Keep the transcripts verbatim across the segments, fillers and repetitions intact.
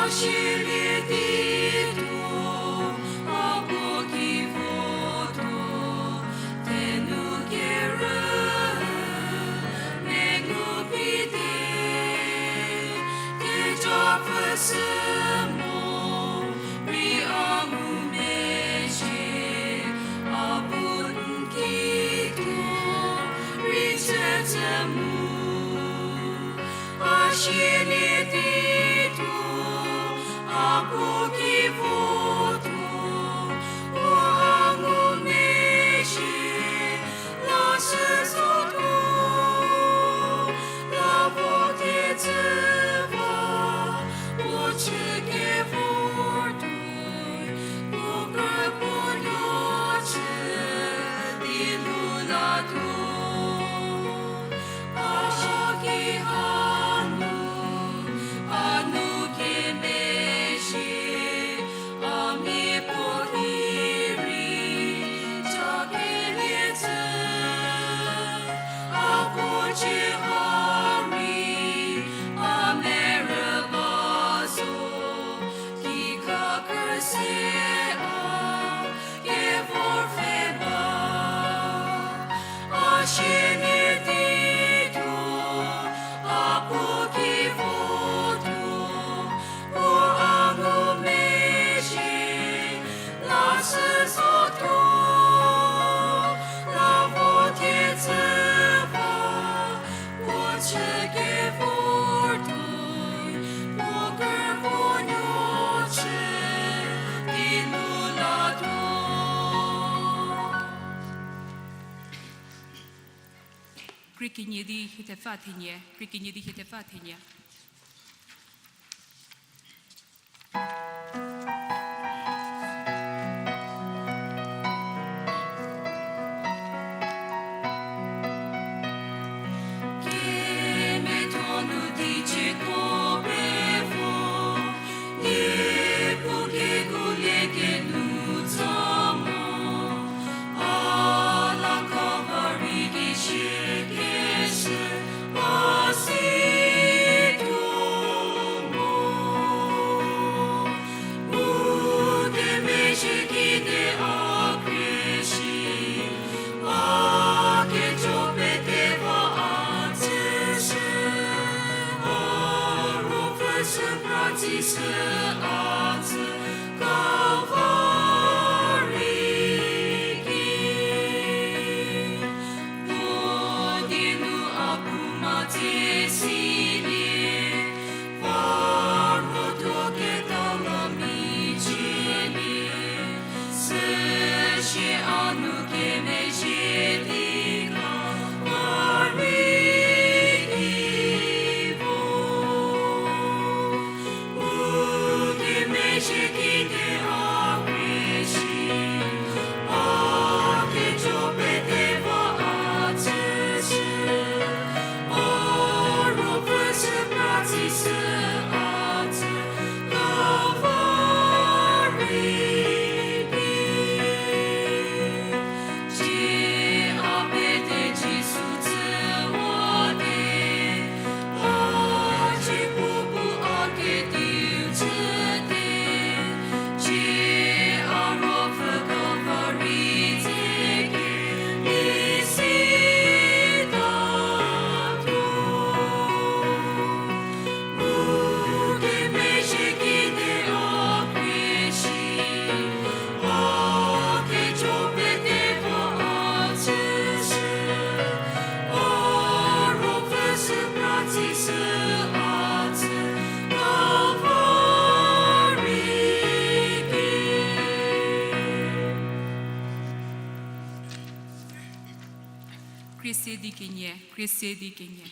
Sielie di tuo, a puo ki votuo, tenu kerü, mengu pite, keca pfü sü mo, rei a ngumezhie, a puo n ki tuo, rei tsütsü mu. A sielie di tuo, a puo ki votuo, puo a ngumezhie, la sü zotuo, la vo kecü va, puo chü kevor tuoi, puo krü puo nuo chü di nu latuo. A ki hanu, a nu kemezhie, a mia puo ki rei, ca kelie tsü, a puo chü ha rei, a merü ba zo, ki kha kese a, kevor pfhe ba. A sielie di tuo, a puo ki votuo, puo a ngumezhie, la sü zotuo, la vo kecü va, puo chü kevor tuoi, puo krü puo nuo chü di nu latuo. Krie kenie di hie thepfü thenie, krie kenie di hie thepfü thenie. Kemiatho nu teicie ko pevo, Niepuu kekuolie kenu tsa mo, a la Kalvari ki sie keshü a si tuo mo. Mu kemezhie kide a krie shi, a kejo pete va a tsüshü, a ruopfü sü pra tsishü a tsü Kalvari ki. Puo di nu a phouma tsie silie, va ruotuo keta la micielie, süsie a nu kemezhie di Kalvari ki vo. U kemezhie kide a krie shi, a kejo pete va a tsüshü, a ruopfü sü pra tsishü a tsü Kalvari ki. Cie a pete Jisu tsüwate, a cie puo bu a kediu chüte, cie a ruopfü Kalvari ze kemesitatuo. U kemezhie kide a krie shi, a kejo pete va a tsüshü, a ruopfü sü pra tsishü a tsü Kalvari ki. Khriestie di kenie, Khriestie di kenie.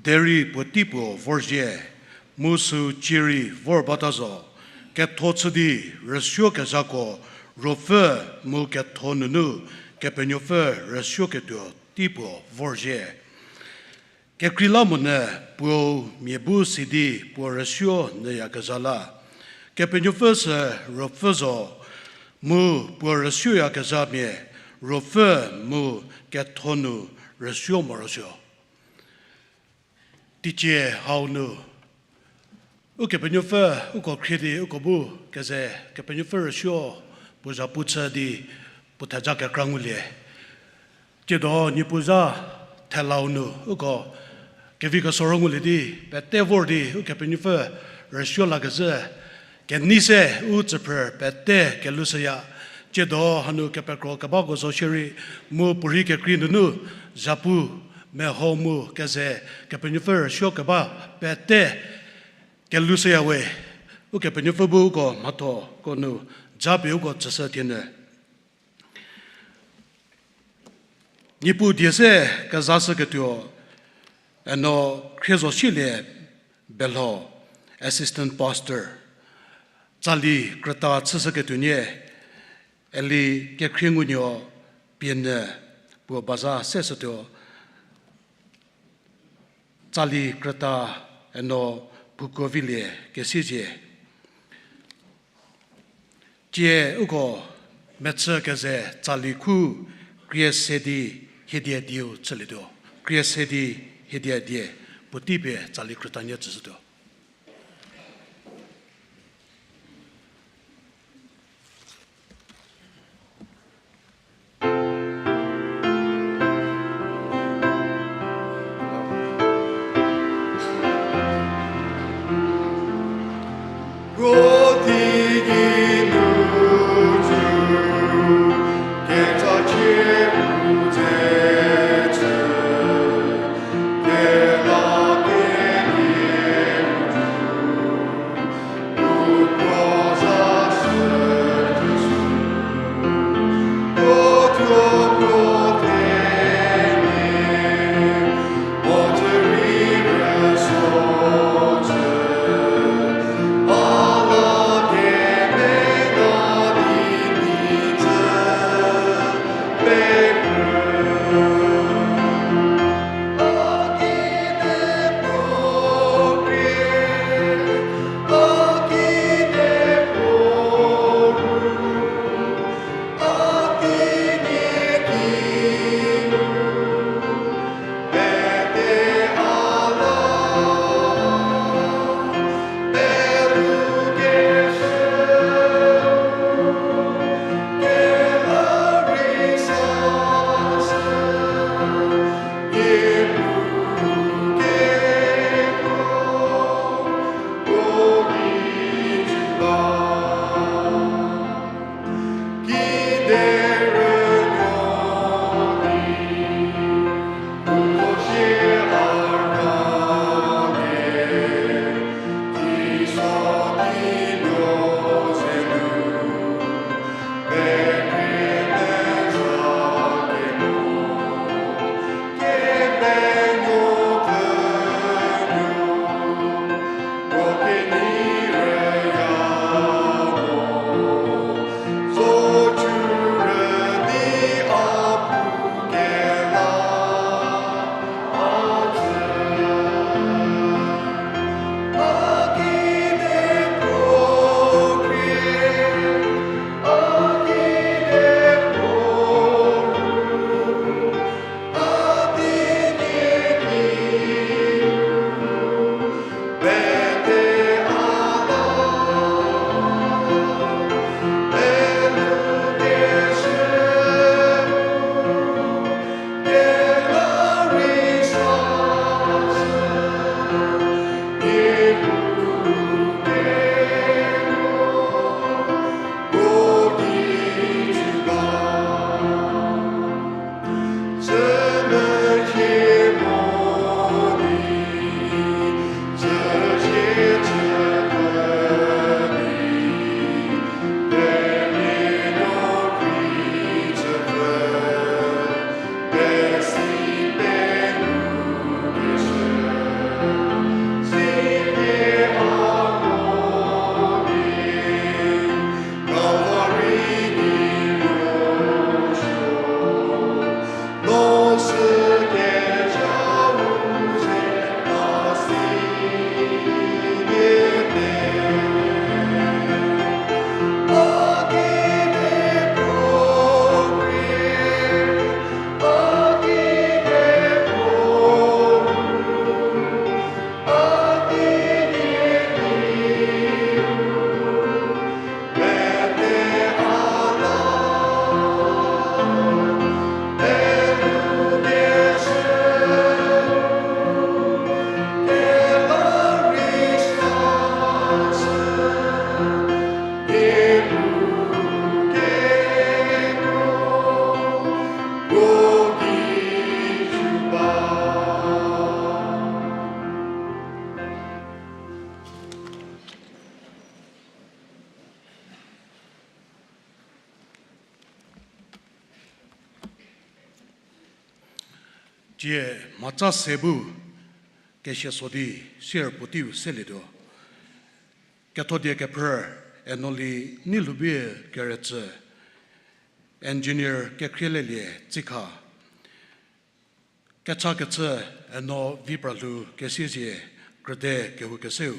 Derei puotei puo vorzhie, mu süu cie rei vor bata zo, ketho chü di rüsuokezhako ruopfü mu ketho nunu Kepenuopfü rüsuoketuo tei puo vorzhie. Kekreilamonyü puou mia bu si di puo rüsuo nyüyakezha la, Kepenuopfü sü ruopfü zo, mu puo rüsuoyakezhamia ruopfü mu ketho nu rüsuo morosuo. Teicie hau nu, Ukepenuopfü uko khrie di uko bu keze Kepenuopfü rüsuo puo zhapu chü di puo theja kekra ngulie. Tsiedo Niepuu zha thelau nu uko kevi kesuo ro ngulie di pete vor di Ukepenuopfü rüsuo lakezhü kenei se u tsüphrü pete kelhoushüya. Tsiedo hanu kepekro kebako zo shierei mu puorei kekrei nunu zhapu meho mu keze Kepenuopfü rüsuo keba pete kelhoushüya we. Ukepenuopfü bu uko mhathoko nu japie uko tsüshü thienyü. Niepuu die se kezashüketuo, eno Khriezoshielie Belho, Assistant Pastor, tsali krüta chüshüketuo nie, Eli Kekhriengunuo Pienyü puo baza seshütuo, tsali krüta eno Phukovilie Kesiezie. Tie uko mechü keze tsali khu Krie se di hiedie dieu chülietuo. Krie se di hiedie die puotei pie tsali krüta nie tsüshütuo. Tsie mhatsa se bu kesia so di sier puoteiu selietuo. Kethodie kephrü Enoli Neilhoubie Keretsü, Engineer Kekhrielie Tsikha, kechakechü Eno Vipralhou Kesiezie, krüde kehoukeseu.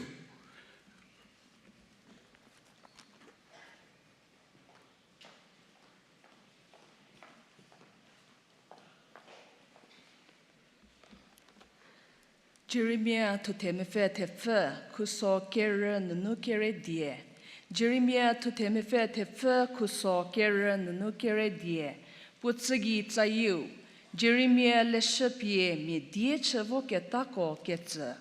Jeremia thuthe mepfü thepfü, khuso kerü nunu kere die. Jeremia thuthe mepfü thepfü, khuso kerü nunu kere die. Puo tsü gei tsayieu, Jeremia leshü pie mia die chü voketako ketsü.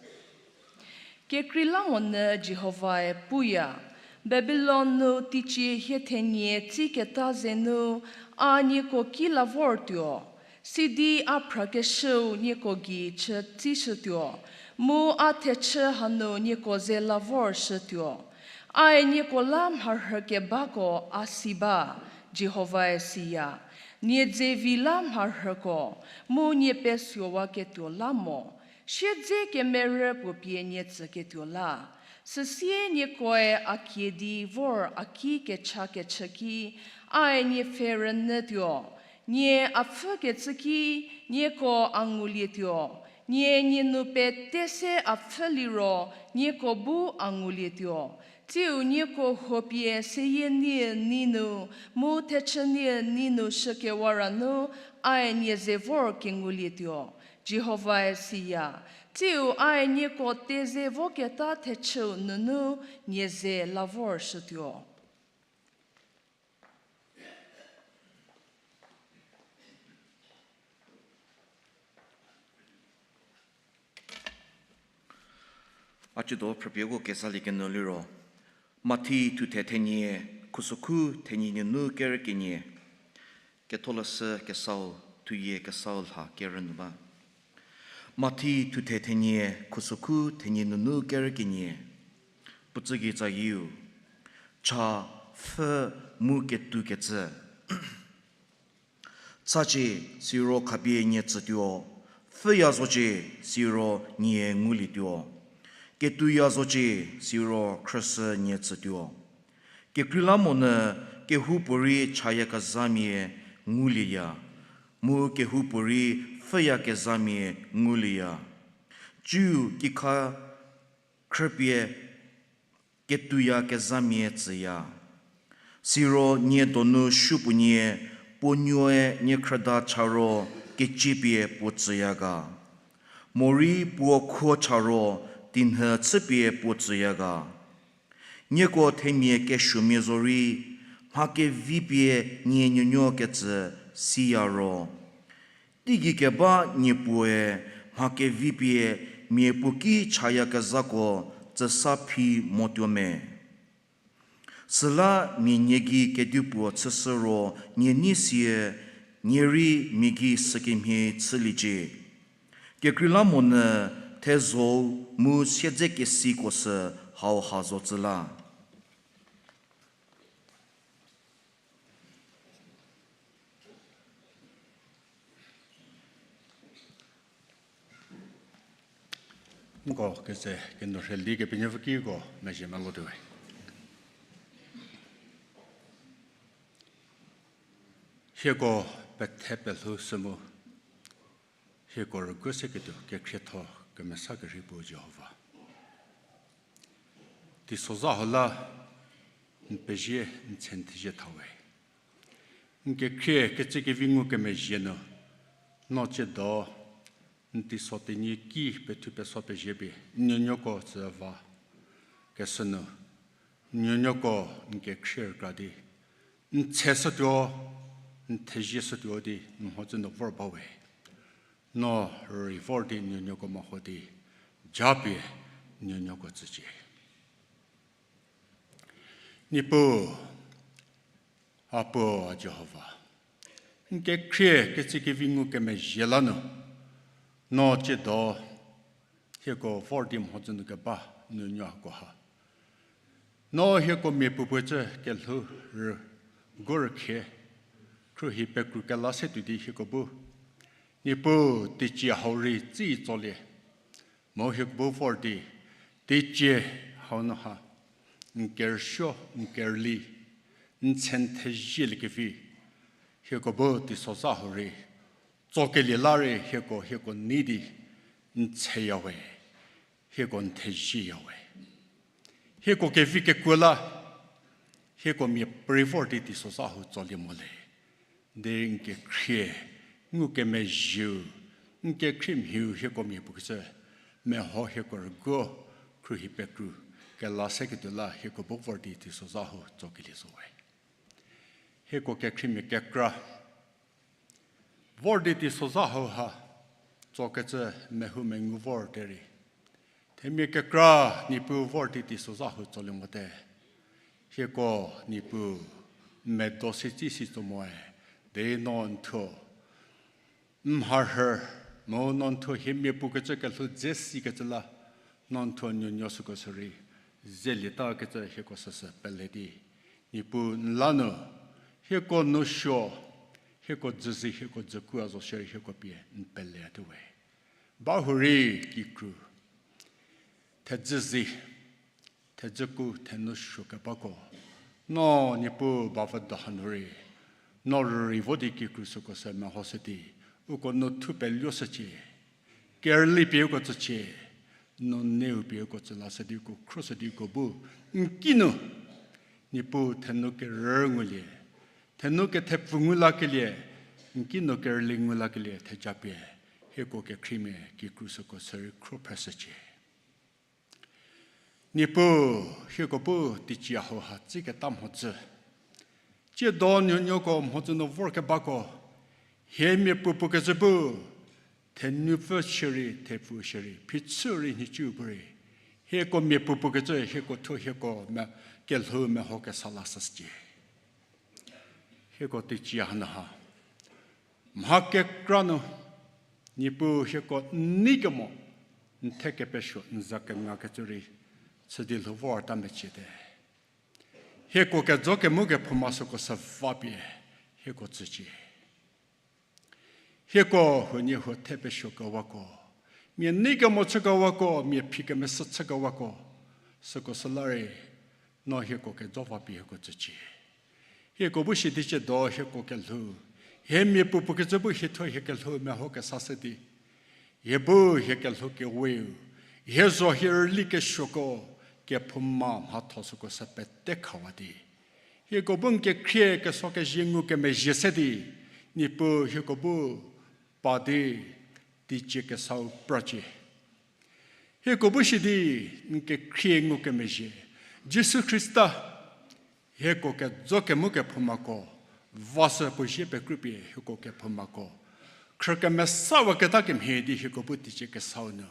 Kekreilamonyü Jihovae puya, Babilon nu teicie hie thenie tsiketa zenu a nieko ki la vortuo, sidi a phrakeshüu nieko gei chü tsishütuo, mu a thechü hanu nieko ze la vorshütuo. Ae nieko la mharhükebako a si ba, Jihovae siya. Nie dze vi la mharhüko, mu nie pesuowaketuo la mo, siedze kemerü puo pie nie tsüketuo la. Süsie niekoe a kie di vor a ki kecha kechü ki, ae nie pfhe rünyütuo. Nie a pfhükecü ki, nieko a ngulietuo. Nie nie nu pete se a pfhü liro, nieko bu a ngulietuo. Tsiu nieko huo pie seyie nie nei nu, mu thechü nie nei nu shükewa ra nu, ae nie ze vor kengulietuo, Jihovae siya. Tsiu ae nieko teze voketa thechüu nunu nie ze la vorshütuo. A ciedo phrüpie uko kezaliekenyü liro, Mathi thuthe thenie, khusokhu thenie nunu kerü kenie. Ketholeshü kesau, thuyie kesau lha kerü nu ba. Mathi thuthe thenie, khusokhu thenie nunu kerü kenie. Puo tsü gei tsayieu, cha, pfhü, mu ketukecü. Chacie, siro khapie nie tsütuo, pfhüya zocie, siro nie ngulietuo, ketuya zocie, siro khrüshü nie tsütuo. Kekreilamonyü kehoupuorei chayakezhamia ngulieya, mu kehoupuorei pfhüyakezhamia ngulieya. Ciu kikha khrüpie ketuyakezhamia tsüya. Siro nie donu supuonie, puo nuoe nie khrüda cha ro keciepie puo tsüya ga? Morei puo khuo cha ro tinhü chüpie puo tsüya ga? Nieko themia kesuomia zorei, mha kevipie nie nuonuo kecü siya ro, teigei keba niepuoe mha kevipie mia puo ki chayakezhako tsüsa phi motuo me? Süla mia nie gei kedipuo chüshü ro nie nei sie, nie rei mia gei sükemhie chüliecie. Kekreilamonyü thezho-u mu siedzekesiko sü hauha zo tsü la. Nko keze keno rheli Kepenuopfü kiko mezhie melotuo we. Hieko pethe pelhou sü mu, hieko rüguo seketuo kekhrietho kemesa kerhei puo Jihova, teisozha hau la n pezie n tshe n thezie tha we. N kekhrie kecükevi ngukemezhie nu, no tsiedo n teiso tenyi ki pethu peso pezie pie n nuonuoko tsü va keshü nu, n nuonuoko n kekhrie rükra di n tsheshütuo, n thezieshütuo di n mhodzü nu vor ba we. No rei vor di n nuonuoko meho di japie n nuonuoko tsücie. Niepuu, a Puo, a Jihova, n kekhrie kecükevi ngukemezhie la nu, no tsiedo hieko vor di mhodzü nu keba n nuonuo hako ha, no hieko mia puopuo cü kelhou rüguo rükhie, khruohi pekru kela se tuo di hieko bu Niepuu, teicie hau rei tsei tsolie, mu hieko bu vor di, teicie hau nu ha, n kerüsuo, n kerüli, n tse n thezielie kevi, hieko bu teisozha hau rei tsokelie la rei hieko, hieko nei di n theya we, hieko n thezieya we. Hieko kevi kekuo la, hieko miapuorei vor di teisozha hau tsolie mo le. Derei n kekhrie ngukemezhieu, n kekhrie mhiu hieko mia puo kecü, meho hieko rüguo, khruohi pekru, kela seketuo la hieko bu vor di teisozha hau tsokelie zo we. Hieko kekhriemia kekra vor di teisozha hau ha tsokecü mehou mengu vor derei, themia kekra Niepuu vor di teisozha hau tsolie mote. Hieko Niepuu, medo si tsei si tso moe, derei no n thuo n mharhü, mu no n thuo hiemia puo kecü kelhou dze sikecü la, no n thuo nuonuo süko sürei zelie ta kecü hieko süsü pele di, Niepuu n la nu, hieko nousuo, hieko dzüzie, hieko dzükua zo shierei hieko pie n pele tuo we. Bahurei kikru, thedzüzie, thedzüku, thenousuo kebako, no Niepuu bavü do hanu rei, no rürei vo di kikru süko sü mehoshü di, uko nu thu peluoshücie, kerüli pie uko tsücie, nuneu pie uko tsü lashü di uko khroshü di uko bu n kinu, Niepuu thenou kerü ngulie, thenou kethepfu ngu lakelie, n kinu kerüli ngu lakelie thejapie, hieko kekhriemia kikru süko sürei khro phreshücie. Niepuu, hieko bu teicie hau ha tsüketa mhodzü, tsiedo nuonuoko mhodzü nu vorkebako, hiemia puopuo kecü bu, thenupfü shierei, thepfu shierei, phichü rei nhicu bu rei, hieko mia puopuo kecü hieko thuo hieko me, kelhou meho kesa lashücie. Hieko teicie hanu ha, mha kekra nu, Niepuu hieko n nei kemo, n the kepesuo n za kengakecü rei, chü di lhou vorta meciete. Hieko kejo kemu kephouma süko sü va pie, hieko tsücie. Hieko huoniehuo the pesuokewako, mia nei kemo chükewako, mia phi kemesü chükewako, süko sü la rei, no hieko kejo va pie hieko tsücie. Hieko bu shi di tsiedo hieko kelhou, hiemia puopuo kecü bu hie thuo hie kelhou meho kesashü di, hie bu hie kelhou keweu, hie zo hie rüli kesuoko, kephouma mhatho süko sü pete khawa di, hieko bu n kekhrie keso kezie ngukemezhie se di, Niepuu hieko bu pa di teicie kesau pracie. Hieko bu shi di n kekhrie ngukemezhie, Jisu Khrista, hieko kejo kemu kephoumako, vasü puo zie pekrüpie hieko kephoumako, khrü kemesawaketa kemhie di hieko bu teicie kesau nu,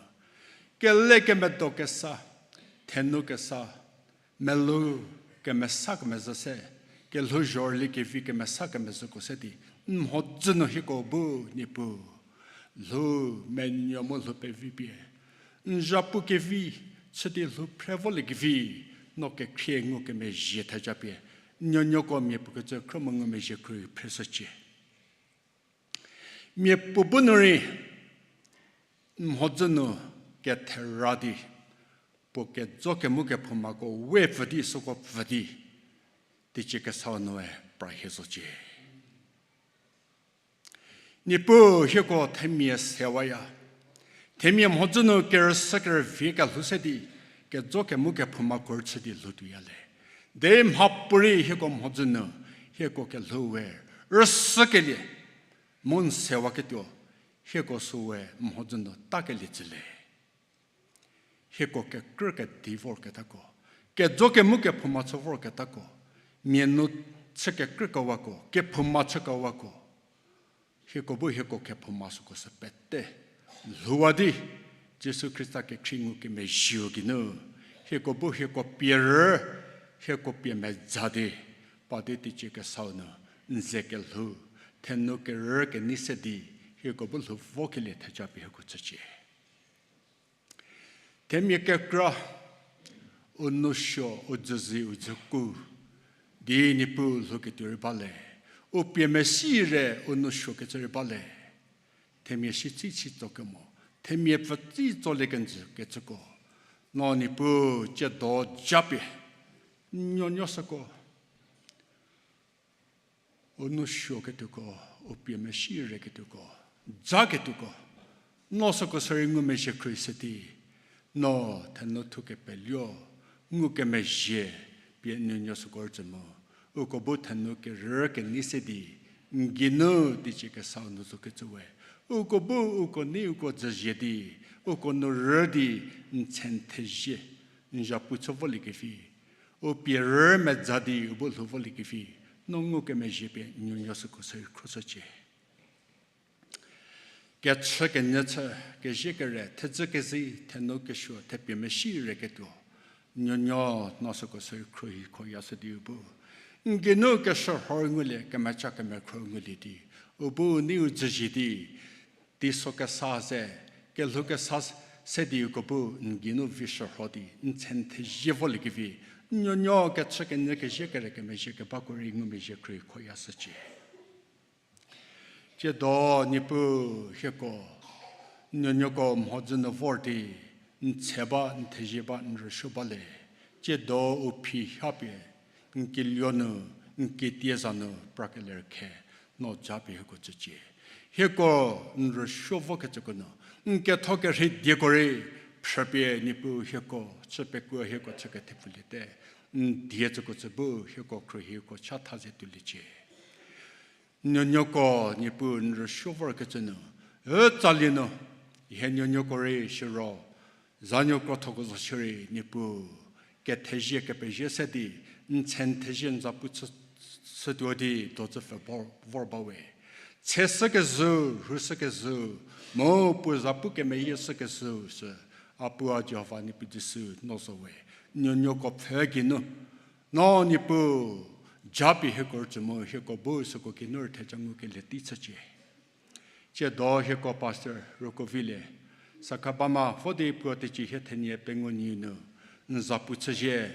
kele kemedo kesa, thenou kesa, melou kemesa kemezhü se, kelhouzho rüli kevi kemesa kemezhüko se di, n mhodzü nu hieko bu Niepuu, lhou menuo mu lhou pevi pie, n zhapu kevi, chü di lhou phre voliekevi, no kekhrie ngukemezhie thejapie, nuonuoko mia puo kecü khrü mu ngumezhie khruohi phreshücie. Mia puo bu nu rei, n mhodzü nu kethera di, puo kejo kemu kephoumako we pfü di süko pfü di, teicie kesau nue pra hie zocie. Niepuu hieko themia sewaya. Themia mhodzü nu kerüsü kerüvie kelhou se di, kejo kemu kephoumako rüchü di lhou tuoya le. De mhapuorei hieko mhodzü nu, hieko kelhou we rüsükelie, mu n sewaketuo, hieko sü we mhodzü nu takelie tsüle. Hieko kekrü kedi vorketako, kejo kemu kephouma chü vorketako, mia nu chü kekrükewako, kephouma chükewako, hieko bu hieko kephouma süko sü pete lhouwa di, Jisu Khrista kekhrie ngukemezhieu geinu, hieko bu hieko pie rü, hieko pie meza di, pa di teicie kesau nu, n ze kelhou, thenou kerü kenei se di, hieko bu lhou vokelie theja pie hieko tsücie. Themia kekra, u nousuo, u dzüzi, u dzüku, di Niepuu lhouketuo rei ba le, u pie mesi re u nousuokecü rei ba le. themia shi tsi chitso kemo, themia pfü tsi tsolie kenjü kecüko, no Niepuu tsiedo japie, n nuonuo süko, u nou suoketuoko, u pie mesi reketuoko, jaketuoko, no süko sürei ngumezhie khruohi shü di, no thenou thukepeluo, ngukemezhie pie n nuonuo süko rütsü mu, uko bu thenou kerü kenei se di, n geinu teicie kesau nu zokecü we, uko bu uko nei uko dzüzie di, uko nu rü di, n tse n thezie, n zhapu chü voliekevi, u pie rü medza di u bu lhou voliekevi, no ngukemezhie pie n nuonuo süko sürei khruohi shücie. Kechü kenyü chü, kezhie kere, thedzü kezi, thenou kesuo, thepie mesi reketuo, n nuonuo no süko sürei khruohi khoya shü di u bu, n geinu keshürho ngulie, kemeca kemekhro ngulie di, u bu nei u dzüzie di, teiso kesa ze, kelhou kesa se di uko bu n geinu vi shürho di, n tse n thezie voliekevi, n nuonuo kechü kenyü kezhie kere kemezhie kebako rei ngumezhie khruohi khoya shücie. Tsiedo Niepuu hieko, n nuonuoko mhodzü nu vor di, n tse ba, n thezie ba, n rüsuo ba le, tsiedo u phi hapie, n keluo nu, n ketie za nu prakelie rükhe, no japie hieko tsücie. Hieko n rüsuo vokecüko nu, n ketho kerhei dieko rei, phrüpie Niepuu hieko, chü pekuo hieko chü kethepfuliete, n die tsüko tsü bu hieko khruohi hieko chatha ze tuoliecie. Nuonuoko Niepuu n rüsuo vorkecü nu, ü tsalie nu, hie nuonuoko rei shiro, zanuo krothoko zo shierei Niepuu, kethezie kepezie se di, n tse n thezie n zapu chü, chütuo di dozü pfü vor, vor ba we. Tsheshükezhü, rhushükezhü, mu puo zapu kemeyieshükezhü sü, a puo a Jihova Niepuu Jisu no zo we. Nuonuoko pfhe geinu, no Niepuu, japie hieko rütsü mu hieko bu süko geinu rei theja ngukelie tei chücie. Tsiedo hieko pastor Rokovilie, Sakhabama vo di puo teicie hie thenie pengou nyiu nu, n zapu chüzie,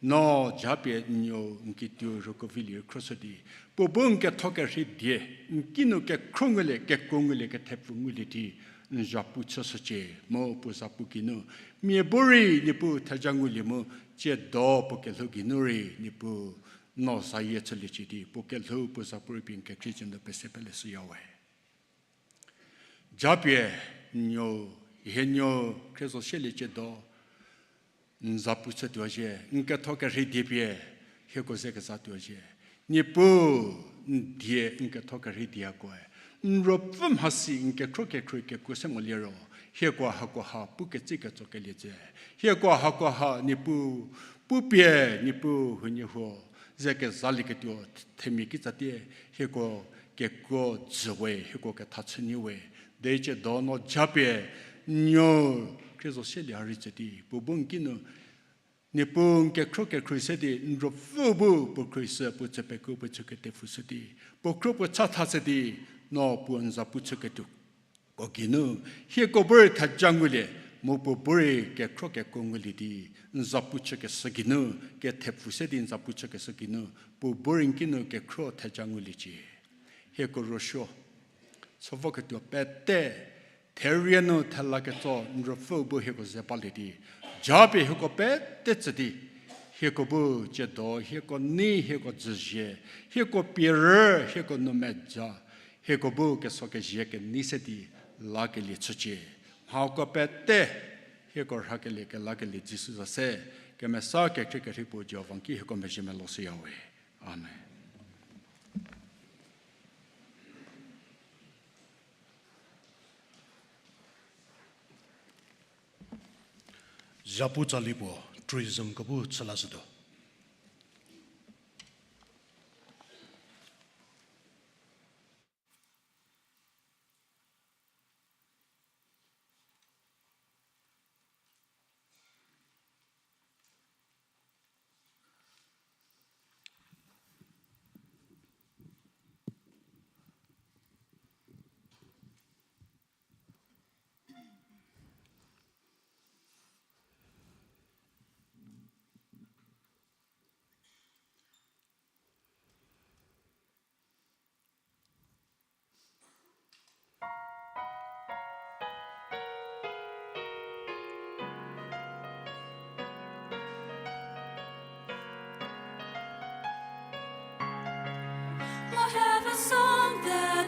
no japie n nuou n kituo Rokovilie khruoshü di, puo bu n ketho kerhei die, n kinu kekhro ngulie, kekuo ngulie, kethepfu ngulie di, n zapu chüshücie, mu puo zapu geinu, mia bu rei Niepuu theja ngulie mu, tsiedo puo kelhou geinu rei Niepuu, no zayie chüliecie di, puo kelhou puo zapu rei pie n kekhrie jü nu pese peleshüya we. Japie n nuou, hie nuou, khrie zo sieliecie do, n zapu chütuo zhie, n ketho kerhei die pie, hieko ze kezatuo zhie. Niepuu, n die n ketho kerhei diakoe, n ruopfü mhasi n kekhro kekhro kekuo se molie ro, hieko hakoha pu ketsi ketso kelie dze. Hieko hakoha Niepuu, pupie Niepuu huoniehuo, ze kezalieketuo themia kitsatie, hieko kekuo dzü we, hieko ketha chü nyi we, deicie do no japie, n nuou, khrie zo sielie ha rei tsü di, puo bu n kinu, Niepuu n kekhro kekhro se di, n ruopfü bu puo khro se, puo chü pekuo puo chü ketepfu shü di, puo khro puo chatha shü di, no puo n zapu chüketuo ko geinu, hieko bu rei theja ngulie, mu puo bu rei kekhro kekuo ngulie di, n zapu chükeshü geinu, kethepfu se di n zapu chükeshü geinu, puo bu rei n kinu kekhro theja nguliecie. Hieko ruosuo, chü voketuo pete, therie nu thela ketso n ruopfüu bu hieko ze balie di, japie hieko pete tsü di, hieko bu tsiedo, hieko nei, hieko dzüzie, hieko pierü, hieko nu meja, hieko bu keso kezie kenei se di lakelie chücie. Mhako pete, hieko rhakelie kelakelie Jisu za se, kemesa kekhrie kerhei puo Jihova n ki hieko mezhie meloshüya we. Amen. Zapu tsali puo, truism ko bu chü lashütuo.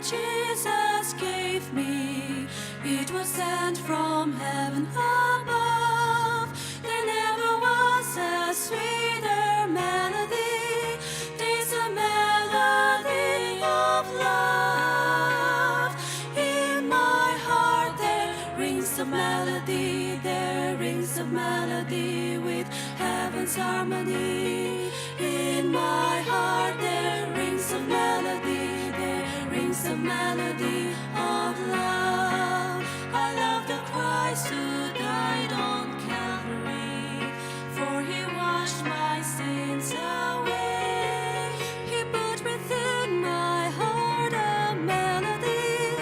Jesus gave me, it was sent from heaven above. There never was a sweeter melody. Tis a melody of love. In my heart there rings a melody, there rings a melody with heaven's harmony. In my heart there rings a melody, there rings a melody of love. I love the Christ who died on Calvary, for he washed my sins away. He put within my heart a melody,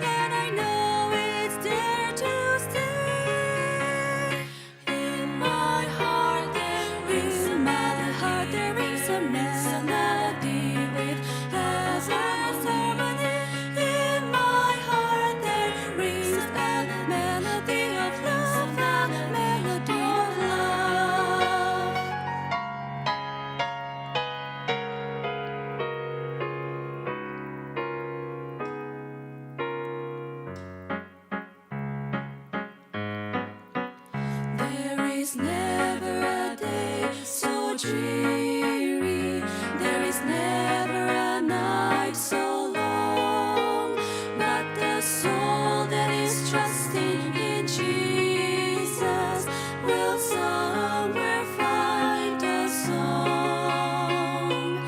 and I know it's there to stay. In my heart there rings a melody, heart there rings a melody with heaven's harmony. In my heart there rings a melody of love, a melody of love. There is never a day so dreary, there is never a night so long, but the soul that is trusting in Jesus will somewhere find a song.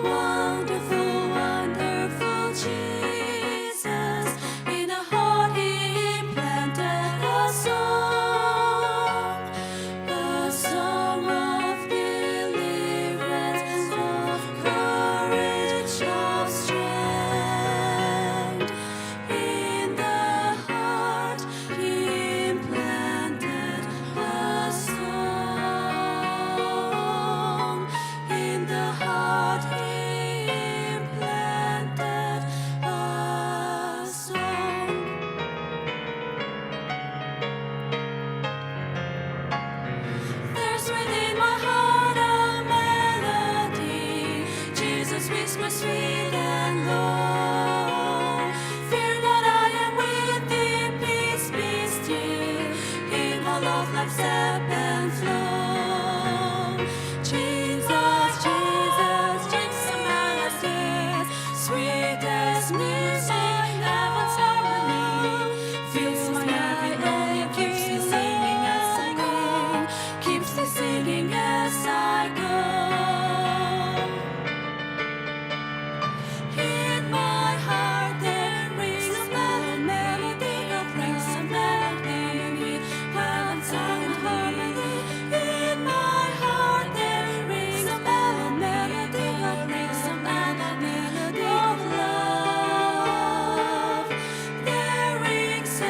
Wonderful, wonderful Jesus, in a heart he implanted a song, a song of deliverance, of courage, of strength. In the heart he implanted a song, in the heart he implanted a song. There's within my heart a melody. Jesus whispers sweet and low, "Fear not, I am with thee, peace be still. In my love, life's ebb and flow." Jesus, Jesus, Jesus, sweetest music, heaven's harmony. Fills my heart and keeps me singing as I go, keeps me singing as I go. In my heart there rings a melody of love, a melody of heaven's harmony. In my heart there rings a melody of, rings a melody of love. There rings a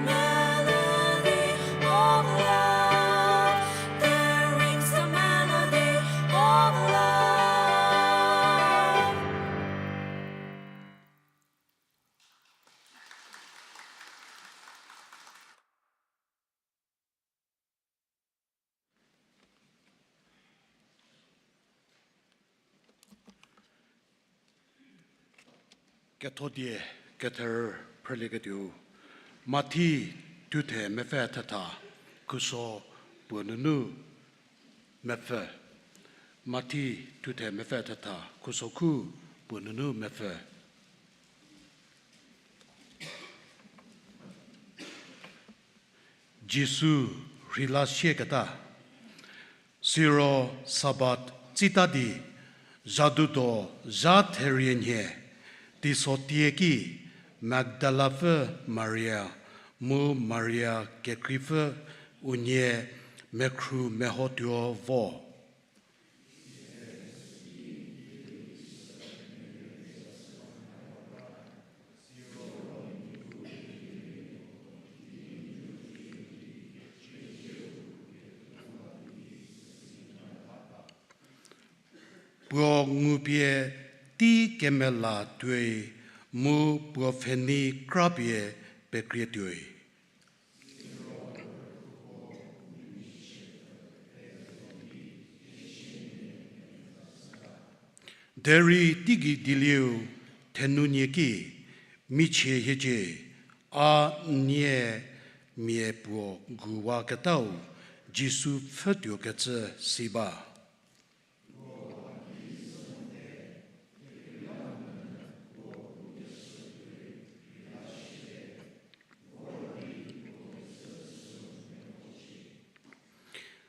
melody of love. There rings a melody of love. Kethodie kether phrülieketuo, Mathi thuthe mepfü thetha, khuso puo nunu mepfü. Mathi thuthe mepfü thetha, khuso khu puo nunu mepfü. Jisu rheila sieketa. Siro Sabat tsita di, zhadudo zha therie nhie, teiso tie ki Magdalapfü Maria mu Maria kekreipfü unie mekhru mehotuo vo. Puo ngupie tei kemela tuoi mu puo pfhenei krapie pekrie tuoi. Derei teigei dielieu thenunie ki, Michie hiecie, a n nie mia puo guwaketau Jisu pfhütuokecü si ba.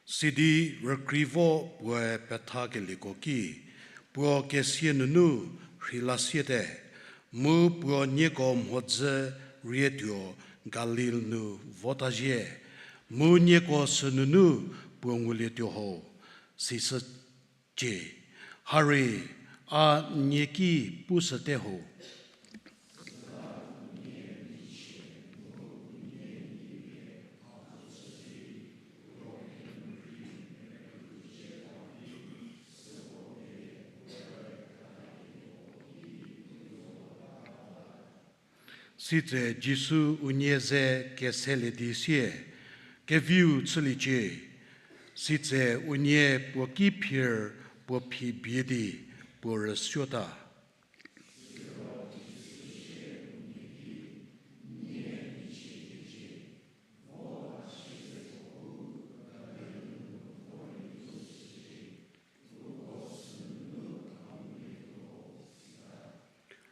Sidi rükrivo puoe pethakelieko ki, puo kesia nunu rheilasiete, mu puo nieko mhodzü rietuo Galil nu vota zhie, mu nieko sünunu puo ngulietuo ho, sishücie. Harie, a n nie ki pushüte ho. Sitse Jisu unie ze keselie di sie, keviu chüliecie. Sitse unie puo ki phir puo phi bie di puo rüsuota.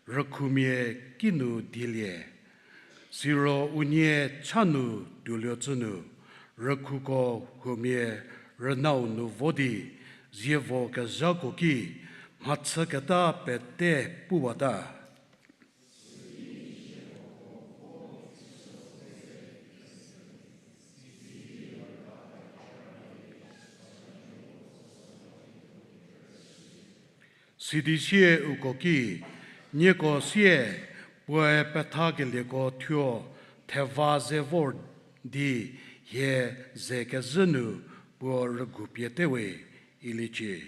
Rükhumia kinu dielie. Siro unie cha nu tuoluo cü nu, rükhuko huomia rünau nu vo di, zievo kezhako ki, mhachüketa pete puwata. Sidi sie uko ki, nieko sie puoe pethakelieko thuo theva ze vor di hie ze kezhü nu puo rügu pie te we, iliecie.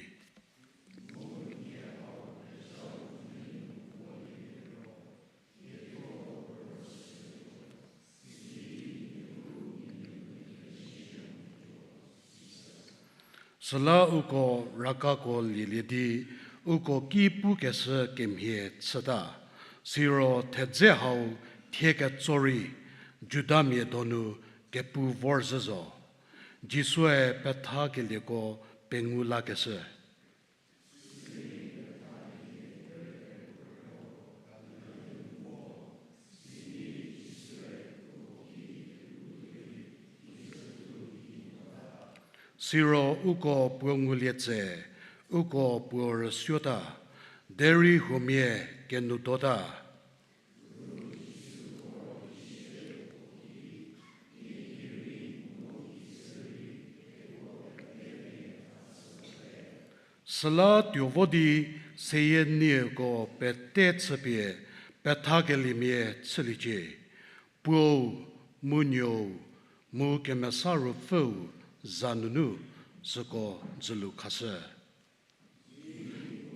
Süla uko rakako lielie di, uko ki pukeshü kemhie chüta, siro thedze hau thie ketso rei Judamia donu kepu vorzhü zo. Jisue pethakelieko pengou lakeshü. Siro uko puo ngulie tse, uko puo rüsuota, derei huomia kenou tuota. Süla tuo vo di seyie nieko pete chüpie pethakeliemia chüliecie, Puou, mu Nuou, mu Kemesa Ruopfüu za nunu süko dzülu khashü.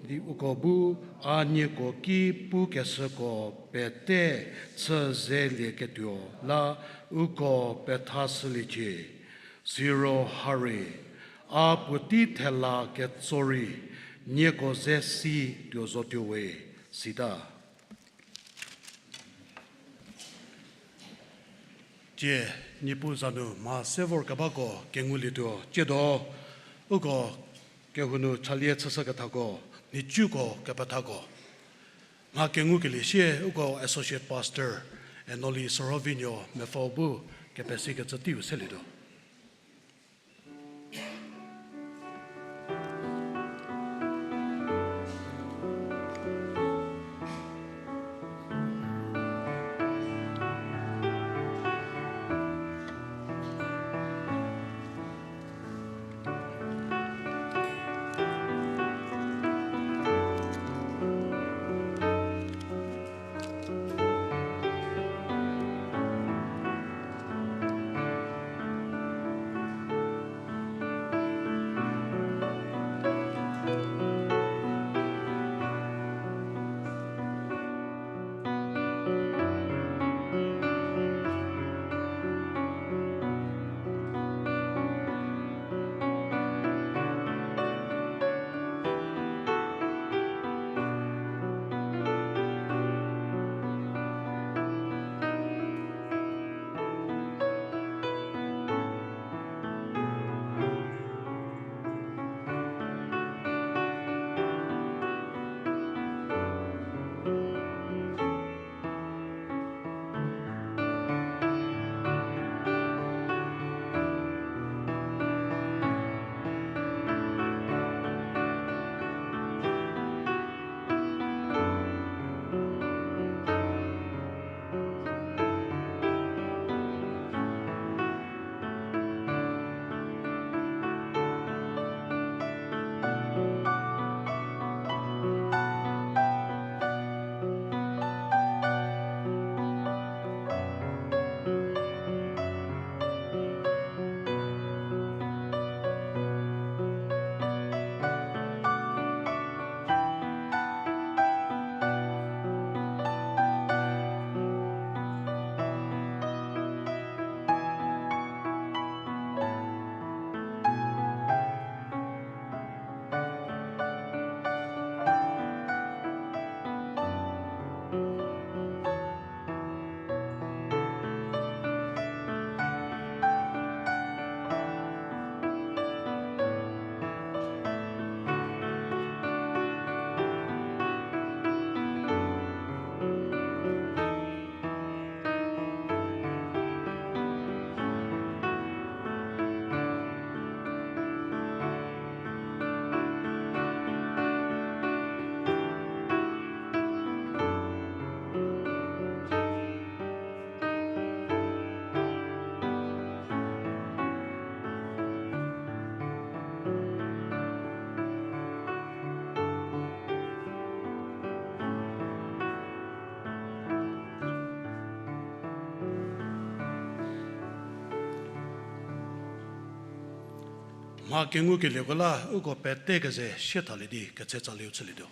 Di uko bu a nieko ki pukeshüko pete chü zelieketuo la uko pethashüliecie. Siro harie, a puotei thela ketso rei nieko ze si tuo zotuo we, sita. Tie, Niepuu za nu mha se vorkebako kengulietuo ciedo, uko kehou nu chalie chüshükethako, nhicuko kepethako mha kengukelie sie uko Associate Pastor Enoli Sorovinuo mepfü bu kepesikecü teiu selietuo. Mha kengukelieko la uko pete keze sie thalie di ketse tsaliu chülietuo.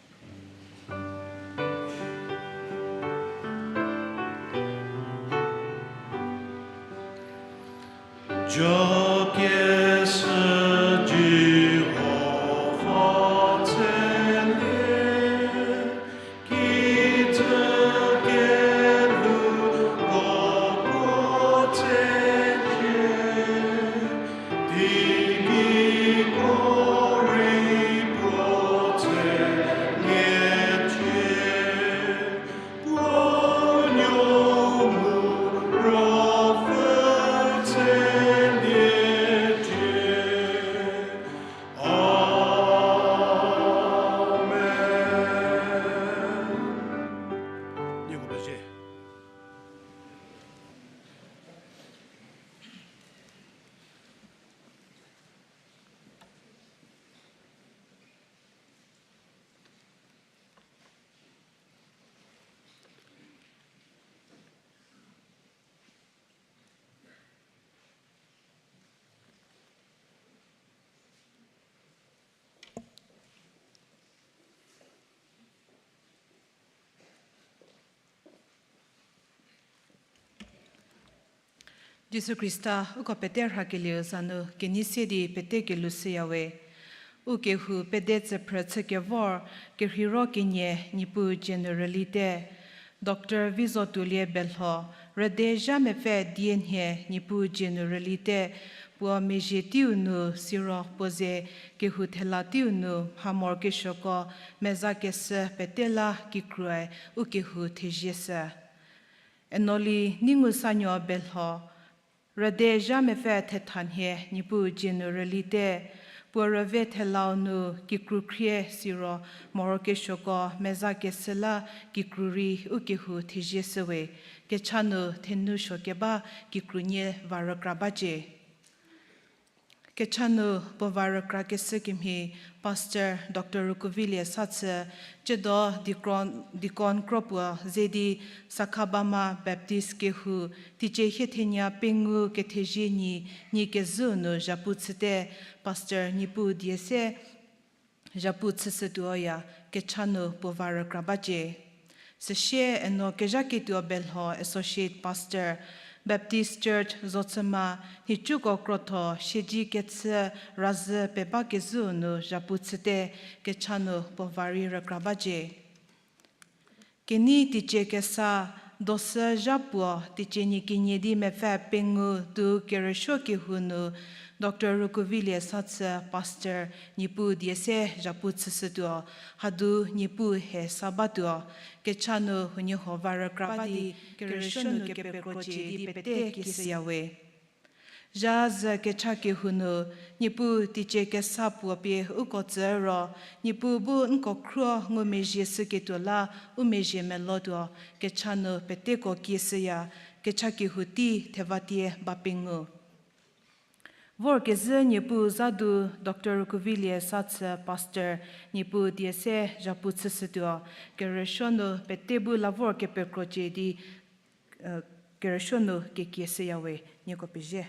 Jisu Khrista uko pete rhakelieu za nu kenei se di pete kelushüyawe. U kehou pede tsüphrü chükevor kerheiro kenie Niepuu dzie nu rülite. Doctor Vizotuolie Belho, rüde zha mepfü die nhie Niepuu dzie nu rülite, puo mezhie teiu nu siro puo ze kehou thela teiu nu mhamorokesuoko meza keshü pete la kikruoe u kehou thezie shü. Enoli Neingusanuo Belho, rüde zha mepfü thetha nhie Niepuu dzie nu rülite, puo rüve thelau nu kikru khrie siro morokesuoko meza keshü la kikru rei u kehou thezie shüwe, kecha nu thenu suo keba kikru nie va rükra bacie. Kecha nu puo va rükra keshü kemhie Pastor Doctor Rukuvilie Sathü, tsiedo deacon, deacon kro puo ze di Sakhabama Baptist kehou, teicie hie thenie pengou kethezie nyi, nyi kezhüu nu zhapu chüte, Pastor Niepuu die se zhapu chüshütuoya, kecha nu puo va rükra bacie. Süsie eno Kezhaketuo Belho Associate Pastor, Baptist Church Zocüma, nhicuko krotho siedzi kechü razhü peba kezhüu nu zhapu chüte, kecha nu puo va rei rükra bacie. Kenei teicie kesa, dosü zha puo teicie nyi kenie di mepfü pengou tuo kerüsuo kehou nu, Doctor Rukuvilie Sathü Pastor Niepuu die se zhapu chüshütuo, hadu Niepuu he sa batuo, kecha nu huoniehuo va rükra ba di kerüsuo nu kepekrocie di pete kieshüyawe. Zha zhü kecha kehou nu, Niepuu teicie kesa puo pie uko tsü ro, Niepuu bu nko khruo ngumezhie shüketuo la u mezhie melotuo, kecha nu peteko kieshüya, kecha kehou tei thevatie ba pengou. Vorkezhü Niepuu zadu Doctor Rukuvilie Sathü Pastor Niepuu die se zhapu chüshütuo, kerüsuo nu pete bu la vor kepekrocie di, kerüsuo nu kekieshüyawe, nieko pezie.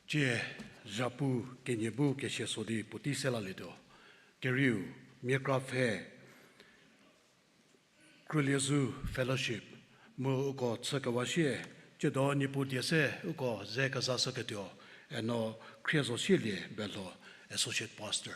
Tsie zhapu kenie bu kesia so di puotei se lalietuo. Kerieu, miakra pfhe, Krüliezu Fellowship, mu uko chükewa sie, tsiedo Niepuu die se uko ze kezashüketuo, eno Khriezosielie Belho, Associate Pastor.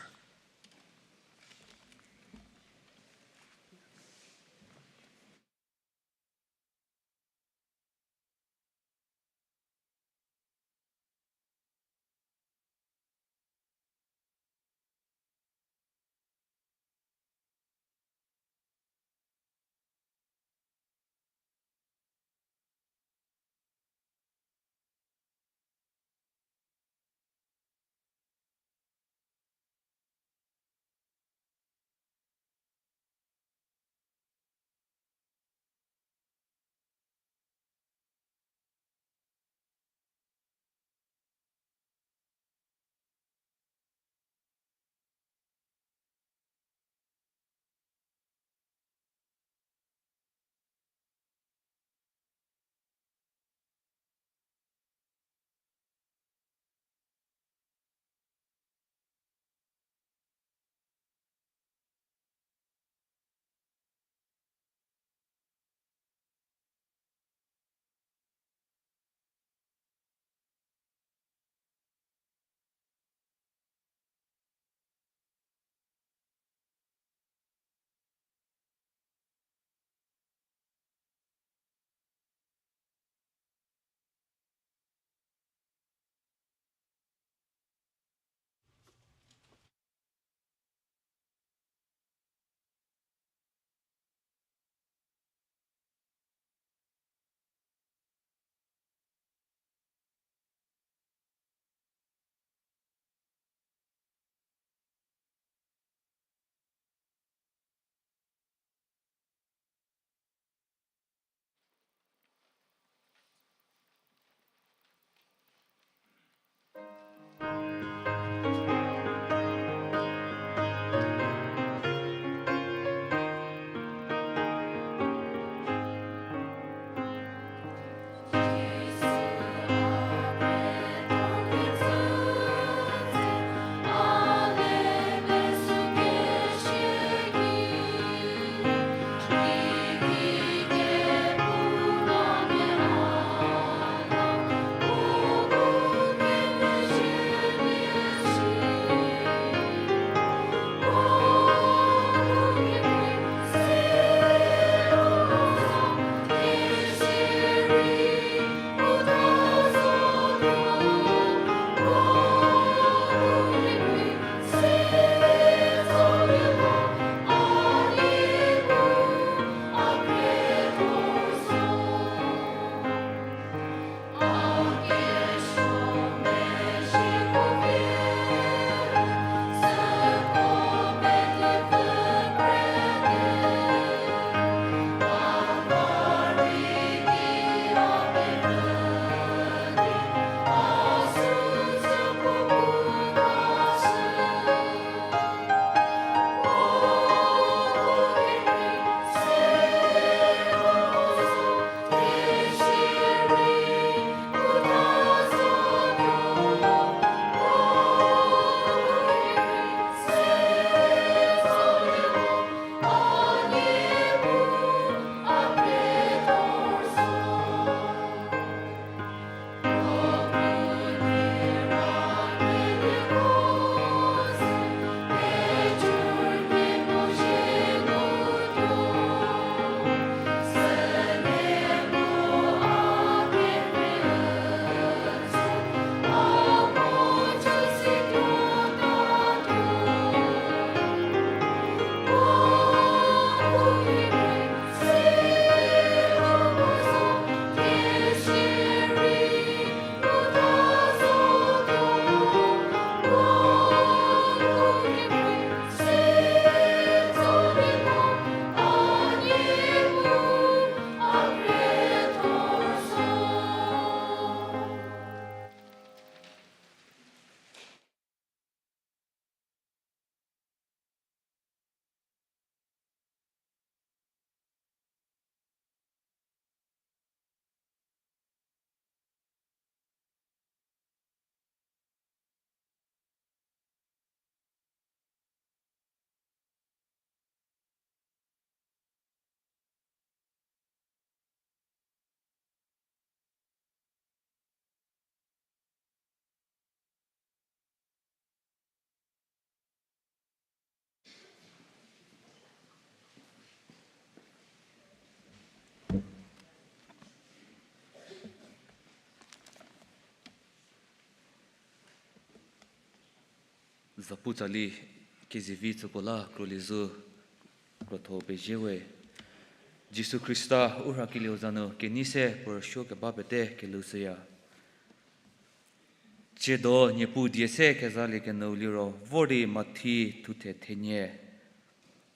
Zapu tsali kezivi tsüko la krolie zo, krotho pezie we. Jisu Khrista u rhakelieu za nu kenei se puo rüsuo keba pete kelhou shüya. Tsiedo Niepuu die se kezaliekenuo liro vor di Mathi thuthe thenie,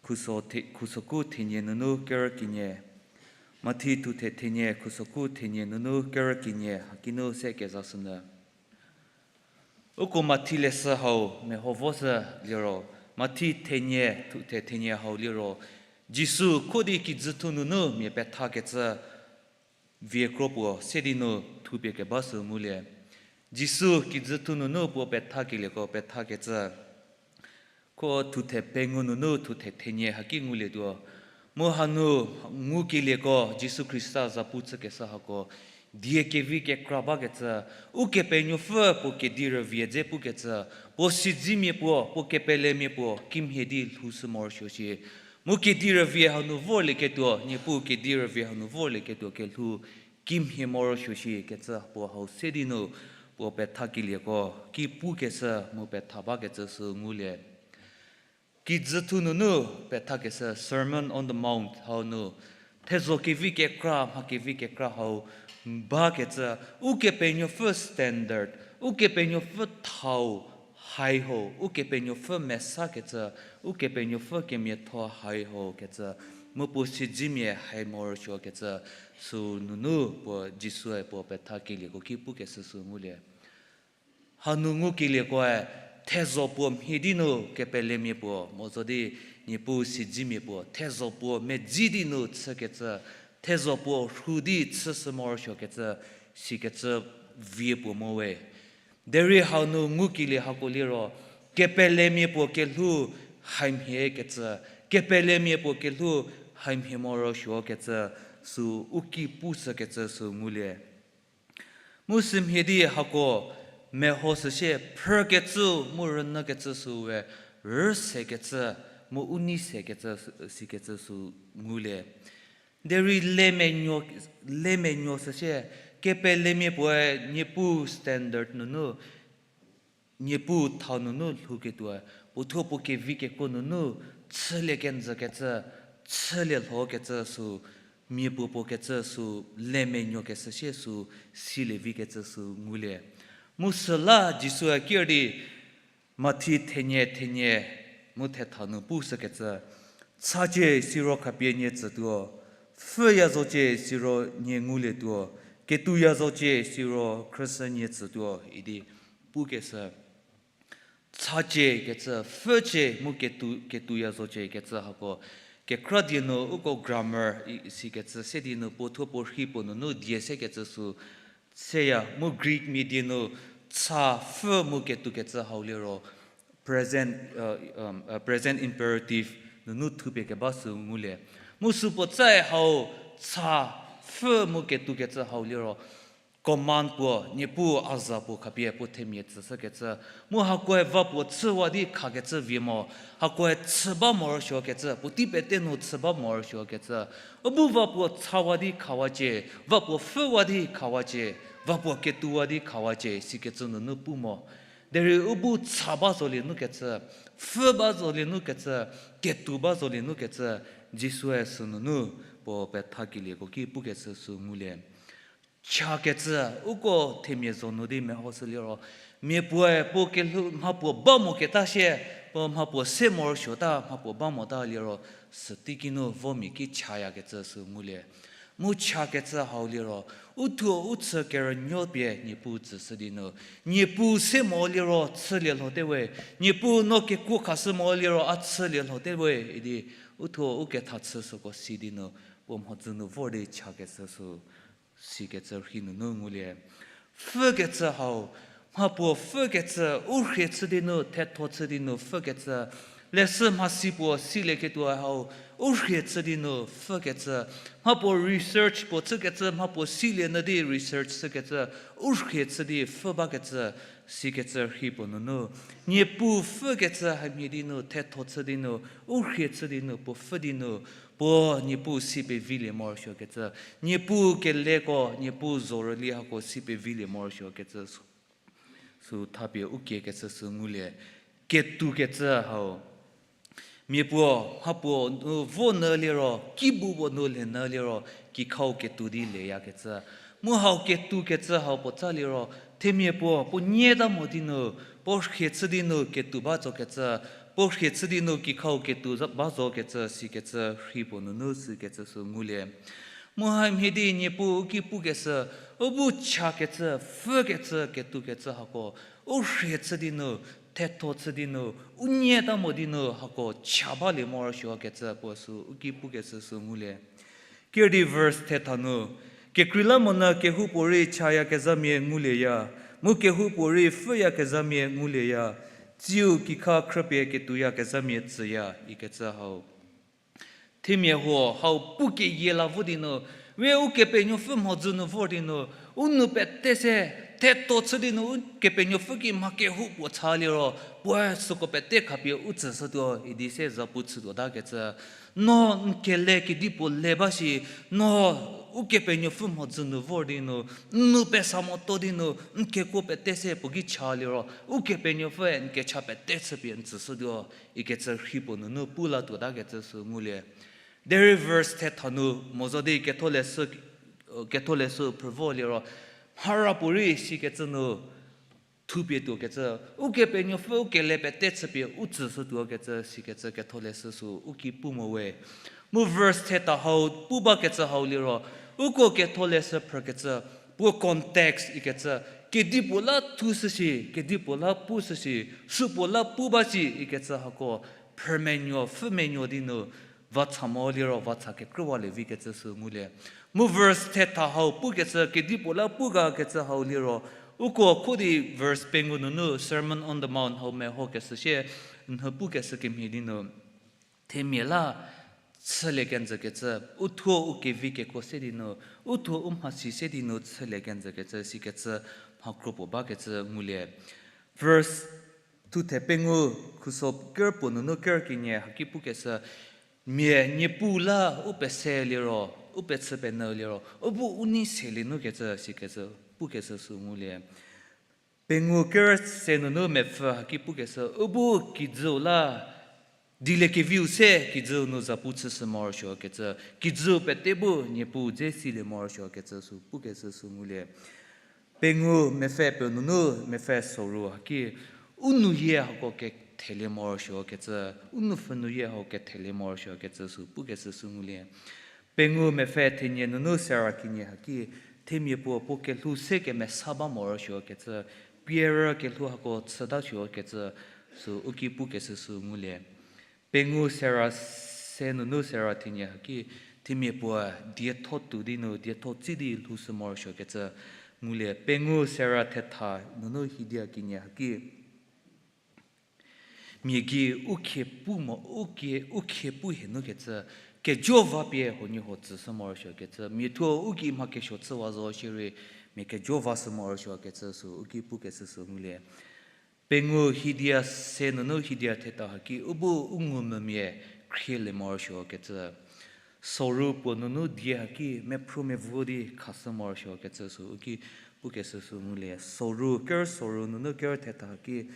khuso the-, khusoku thenie nunu kerü kenie. Mathi thuthe thenie, khusoku thenie nunu kerü kenie, hakinu se kezashünyü. Uko Mathi leshü hau meho voshü liro, Mathi thenie, thuthe thenie hau liro, Jisu kho di kijüthou nunu mia pethakecü vie kro puo se di nu thupie keba sü ngulie. Jisu kijüthou nunu puo pethakelieko pethakecü, kho thuthe pengou nunu thuthe thenie haki ngulietuo. Mu hanu ngukelieko Jisu Khrista zapu chükeshü hako, die kevi kekra bakecü, Ukepenuopfü puo kedi rüvie dze pukecü, puo siedzemia puo, puo kepelemia puo kimhie di lhoushü morosuo shi. Mu kedi rüvie hanu vorlieketuo, Niepuu kedi rüvie hanu vorlieketuo kelhou kimhie morosuo shi kecü puo hau se di nu puo pethakelieko ki pukeshü mu petha bakecü sü ngulie. Kijüthou nunu pethakeshü Sermon on the Mount hau nu, thezho kevi kekra, mha kevi kekra hau bakecü, Ukepenuopfü standard, Ukepenuopfü thau hai ho, Ukepenuopfü mesakecü, Ukepenuopfü kemiatho hai ho kecü, mu puo siedzemia hai morosuokecü, sü nunu puo Jisue puo pethakelieko ki pukeshü sü ngulie. Hanu ngukeliekoe, thezho puo mhie di nu kepelemia puo, mo zo di Niepuu siedzemia puo, thezho puo medzi di nu chükecü, thezho puo rhu di chüshü morosuokecü, sikecü vie puo mo we. Derei hau nu ngukelie hako liro, kepelemia puo kelhou haimhie kecü, kepelemia puo kelhou haimhie morosuokecü, sü u ki pushükecü sü ngulie. Mu sümhie di hako mehoshü sie phrükecü mu rünyükecü süu we rüsekecü mu u nei sekecü sikecü sü ngulie. Derei lemenuo, lemenuo süsie, kepelemia puoe Niepuu standard nunu, Niepuu thau nunu lhouketuoe, puo thuo puo kevi kekuo nunu chülie kenjükecü, chülie lhokecü sü, mia puo puo kecü sü, lemenuokeshü sie sü, silie vikecü sü ngulie. Mu süla Jisue ker di, Mathi thenie thenie mu thetha nu pushükecü, Chacie siro khapie nie tsütuo, pfhüya zocie siro nie ngulietuo, ketuoya zocie siro khrüshü nie tsütuo idi pukeshü. Chacie kecü, pfhücie mu ketuo, ketuoya zocie kecü hako, kekra die nu uko grammar i, sikecü se di nu puo thuo puo rhi puo nunu die sekecü sü, seya mu Greek mia die nu cha, pfhü mu ketuo kecü hau liro, present, uh, um, uh, present imperative nunu thupie keba sü ngulie. Mu sü puo tsae hau cha, pfhü mu ketuo kecü hau liro, command puo, Niepuu a za puo khapie puo themia tsüshükecü. Mu hakoe va puo chüwa di khakecü vie mo, hakoe chü ba morosuokecü, puotei pete nu chü ba morosuokecü. U bu va puo chawa di khawacie, va puo pfhüwa di khawacie, va puo ketuowa di khawacie, sikecü nunu pu mo. Derei u bu cha ba zolie nukecü, pfhü ba zolie nukecü, ketuo ba zolie nukecü, Jisue sünunu puo pethakelieko ki pukecü sü ngulie. Chakecü, uko themia zo nu di mehoshü liro, mia puoe puo kelhou mha puo ba moketa sie, puo mha puo se morosuota mha puo ba mota liro, süteiki nu vo mia ki chayakecü sü ngulie. Mu chakecü hau liro, u thuo u chü kerünuo pie Niepuu tsüshü di nu, Niepuu se mo liro chülie lhote we, Niepuu no kekuo khashü mo liro a chülie lhote we idi, u thuo u ketha chü süko si di nu, puo mhodzü nu vor di chakecü sü, sikecü rhi nunu ngulie. Pfhükecü hau, mha puo pfhükecü, u rhie chü di nu, thetho chü di nu pfhükecü, leshü mhasi puo silieketuo hau, u rhie chü di nu pfhükecü, mha puo research puo chükecü, mha puo silie nyü di research chükecü, u rhie chü di pfhü bakecü, sikecü rhi puo nunu, Niepuu pfhükecü hamhie di nu, thetho chü di nu, u rhie chü di nu, puo pfhü di nu, puo Niepuu si pevilie morosuokecü, Niepuu keleko, Niepuu zorüli hako si pevilie morosuokecü sü, sü thapie u kiekecü sü ngulie. Ketoukecü hau. Mia puo, mha puo nu vo nyü liro, kibu puo nu lhe nyü liro, kikhau ketou di leyakecü. Mu hau ketoukecü hau puo tsa liro, themia puo, puo nyie ta mo di nu, puo rhie chü di nu ketou ba zokecü, puo rhie chü di nu kikhau ketou za-, ba zokecü, sikecü rhi puo nunu sükecü sü ngulie. Mu hamhie di Niepuu u ki pukeshü, u bu chakecü, pfhükecü, ketoukecü hako, u rhie chü di nu, thetho chü di nu, u nyie ta mo di nu hako cha balie morosuokecü puo sü u ki pukeshü sü ngulie. Ker di verse thetha nu, kekreilamonyü kehoupuorei chayakezhamia ngulieya, mu kehoupuorei pfhüyakezhamia ngulieya, tsiu kikha khrüpie ketouyakezhamia tsüya, ikecü hau. Themia huo hau pu keyie la vo di nu, we Ukepenuopfü mhodzü nu vor di nu, u nou pete se, theto chü di nu, Ukepenuopfü ki mha kehoupuo cha liro, puoe süko pete khapie u tsüshütuo idi se zapu chütuotakecü. No n kele kedipuo le ba shi, no Ukepenuopfü mhodzü nu vor di nu, n nou pesa moto di nu, n kekuo pete se puo ki cha liro, Ukepenuopfüe n kecha pete chüpie n tsüshütuo, ikecü rhi puo nunu pu latuotakecü sü ngulie. Derei verse thetha nu mo zo di ketholeshü, ketholeshü phrü vo liro, mhara puorei sikecü nu thupie tuokecü, Ukepenuopfü u kele pete chüpie u tsüshütuokecü sikecü ketholeshü sü u ki pu mo we. Mu verse thetha hau pu bakecü hau liro, uko ketholeshü phrükecü, puo context ikecü, kedipuo la thushü shi, kedipuo la pushü shi, süpuo la pu ba shi ikecü hako, phrümenuo, pfhümenuo di nu, va cha mo liro, va cha kekrüwalie vikecü sü ngulie. Mu verse thetha hau pukecü, kedipuo la pu gakecü hau liro, uko kho di verse pengou nunu Sermon on the Mount hau mehokeshü shie, nhü pukeshü kemhie di nu, themia la chülie kenjükecü, u thuo u kevi kekuo se di nu, u thuo u mhasi se di nu chülie kenjükecü sikecü mha kro puo bakecü ngulie. Verse thuthe pengou khuso ker puo nunu ker kenie haki pukeshü, mia Niepuu la u pese liro, u pechü penyü liro, u bu u nei selie nukecü sikecü pukeshü sü ngulie. Pengou ker se nunu mepfü haki pukeshü, u bu kijüu la dieliekeviu se kijüu nu zapu chüshü morosuokecü, kijüu pete bu Niepuu dze silie morosuokecü sü pukeshü sü ngulie. Pengou mepfü puo nunu mepfü soru haki, u nou yie hako kethelie morosuokecü, u nou pfhü nu yie hako kethelie morosuokecü sü pukeshü sü ngulie. Pengou mepfü thenie nunu sera kenie haki, themia puo puo kelhou se kemesa ba morosuokecü, pierü kelhou hako chütasuokecü sü u ki pukeshü sü ngulie. Pengou sera se nunu sera thenie haki, themia puo dietho tou di nu dietho tsi di lhoushü morosuokecü ngulie. Pengou sera thetha nunu hidia kenie haki, mia gei u khie pu mo, u kie, u khie pu hie nukecü, kejo va pie huoniehuo tsüshü morosuokecü, mia thuo u gei mha kesuo chüwa zo shierei, mia kejo vashü morosuokecü sü u ki pukeshü sü ngulie. Pengou hidia se nunu hidia theta haki u bu u ngumvümia khrielie morosuokecü. Soru puo nunu die haki mephru mevo di khashü morosuokecü sü u ki pukeshü sü ngulie. Soru ker soru nunu ker theta haki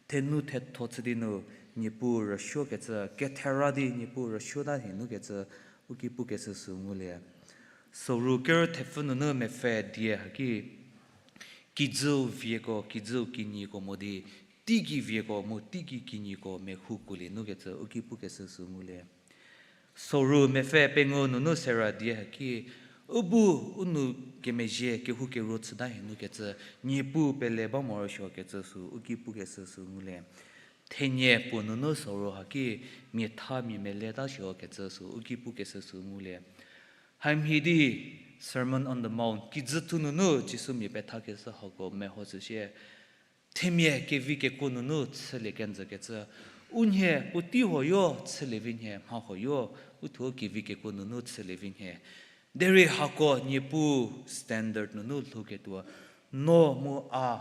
thenu thetho chü di nu Niepuu rüsuokecü, kethera di Niepuu rüsuota hie nukecü u ki pukeshü sü ngulie. Soru ker thepfü nunu mepfü die haki kijüu vieko, kijüu kinyiko mo di, teigei vieko mu teigei kinyiko mehoukuolie nukecü u ki pukeshü sü ngulie. Soru mepfü pengou nunu sera die haki, u bu u nou kemezhie kehou kero chüta hie nukecü, Niepuu pele ba morosuokecü sü u ki pukeshü sü ngulie. Thenie puo nunu soru haki, mia tha mia meletasuokecü sü u ki pukeshü sü ngulie. Hamhie di Sermon on the Mount kijüthu nunu Jisu mia pethakeshü hako mehoshü shie. Themia kevi kekuo nunu chülie kenjükecü, u nhie puotei huoyo chülie vi nhie, mha huoyo u thuo kevi kekuo nunu chülie vi nhie. Derei hako Niepuu standard nunu lhouketuo, no mu a,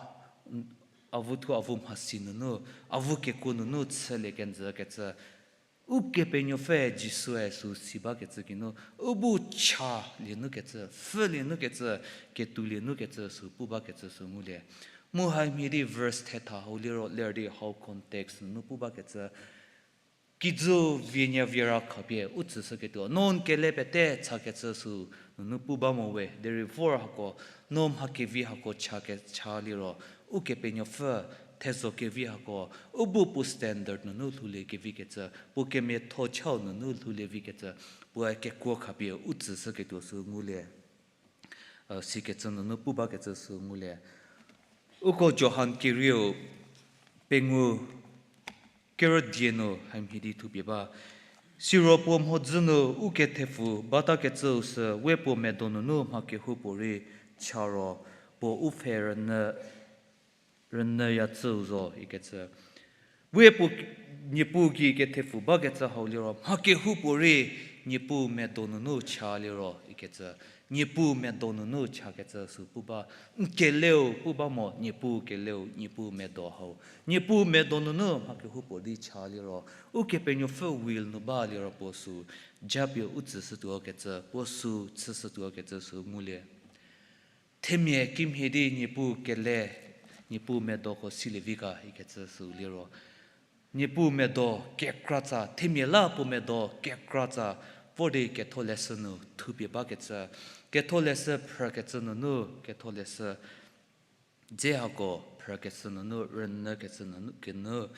avu thuo avu mhasi nunu, avu kekuo nunu chülie kenjükecü, Ukepenuopfü Jisue sü si bakecü geinu, u bu chalie nukecü, pfhülie nukecü, ketoulie nukecü sü pu bakecü sü ngulie. Mu hamhie di verse thetha hau liro ler di hau context nunu pu bakecü, kijü vienya viera khapie u tsüshüketuo, no n kele pete chakecü sü nunu pu ba mo we, derei vor hako, no mha kevi hako cha ke, cha liro, Ukepenuopfü thezho kevi hako, u bu puo standard nunu lhoulie kevikecü, puo kemiatho chau nunu lhoulie vikecü, puoe kekuo khapie u tsüshüketuo sü ngulie. Sikecü nunu pu bakecü sü ngulie. Uko Johan kerieu pengou kerü die nu hamhie di thupie ba. Siro puo mhodzü nu u kethepfu batakecüu sü we puo medo nunu mha kehoupuorei cha ro, puo u pfhe rünyü, rünyüyacüu zo ikecü. We puo, Niepuu gei kethepfu bakecü hau liro mha kehoupuorei Niepuu medo nunu cha liro ikecü. Niepuu medo nunu chakecü sü pu ba, n keleu pu ba mo, Niepuu keleu, Niepuu medo hau. Niepuu medo nunu mha kehoupuorei cha liro, Ukepenuopfü will nu ba liro puo sü japie u tsüshütuo kecü, puo sü chüshütuo kecü sü ngulie. Themia kimhie di Niepuu kele, Niepuu medoko silie vi ga ikecü sü liro, Niepuu medo kekratsa, themia la puo medo kekratsa, vor di ketholeshü nu thupie bakecü, ketholeshü phrükecü nunu, ketholeshü dze hako phrükecü nunu, rünyükecü nunu, kenu,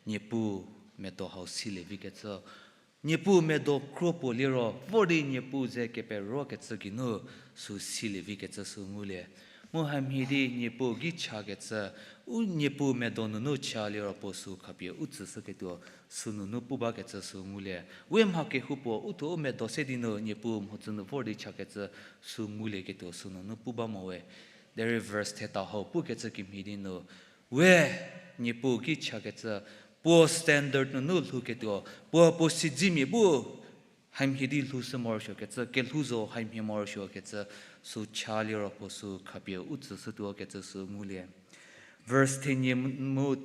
Niepuu medo hau silie vikecü. Niepuu medo kro puo liro, vor di Niepuu ze keperokecü geinu, sü silie vikecü sü ngulie. Mu hamhie di Niepuu gei chakecü, u Niepuu medo nunu cha liro puo sü khapie u tsüshüketuo, sü nunu pu bakecü sü ngulie. We mha kehoupuo u thuo u medo se di nu Niepuu mhodzü nu vor di chakecü sü ngulieketuo sü nunu pu ba mo we. Derei verse theta hau pukecü kemhie di nu, we Niepuu gei chakecü, puo standard nunu lhouketuo, puo puo siedzimia bu hamhie di lhoushü morosuokecü, kelhou zo hamhie morosuokecü, sü cha liro puo sü khapie u tsüshütuo kecü sü ngulie. Verse thenie mu,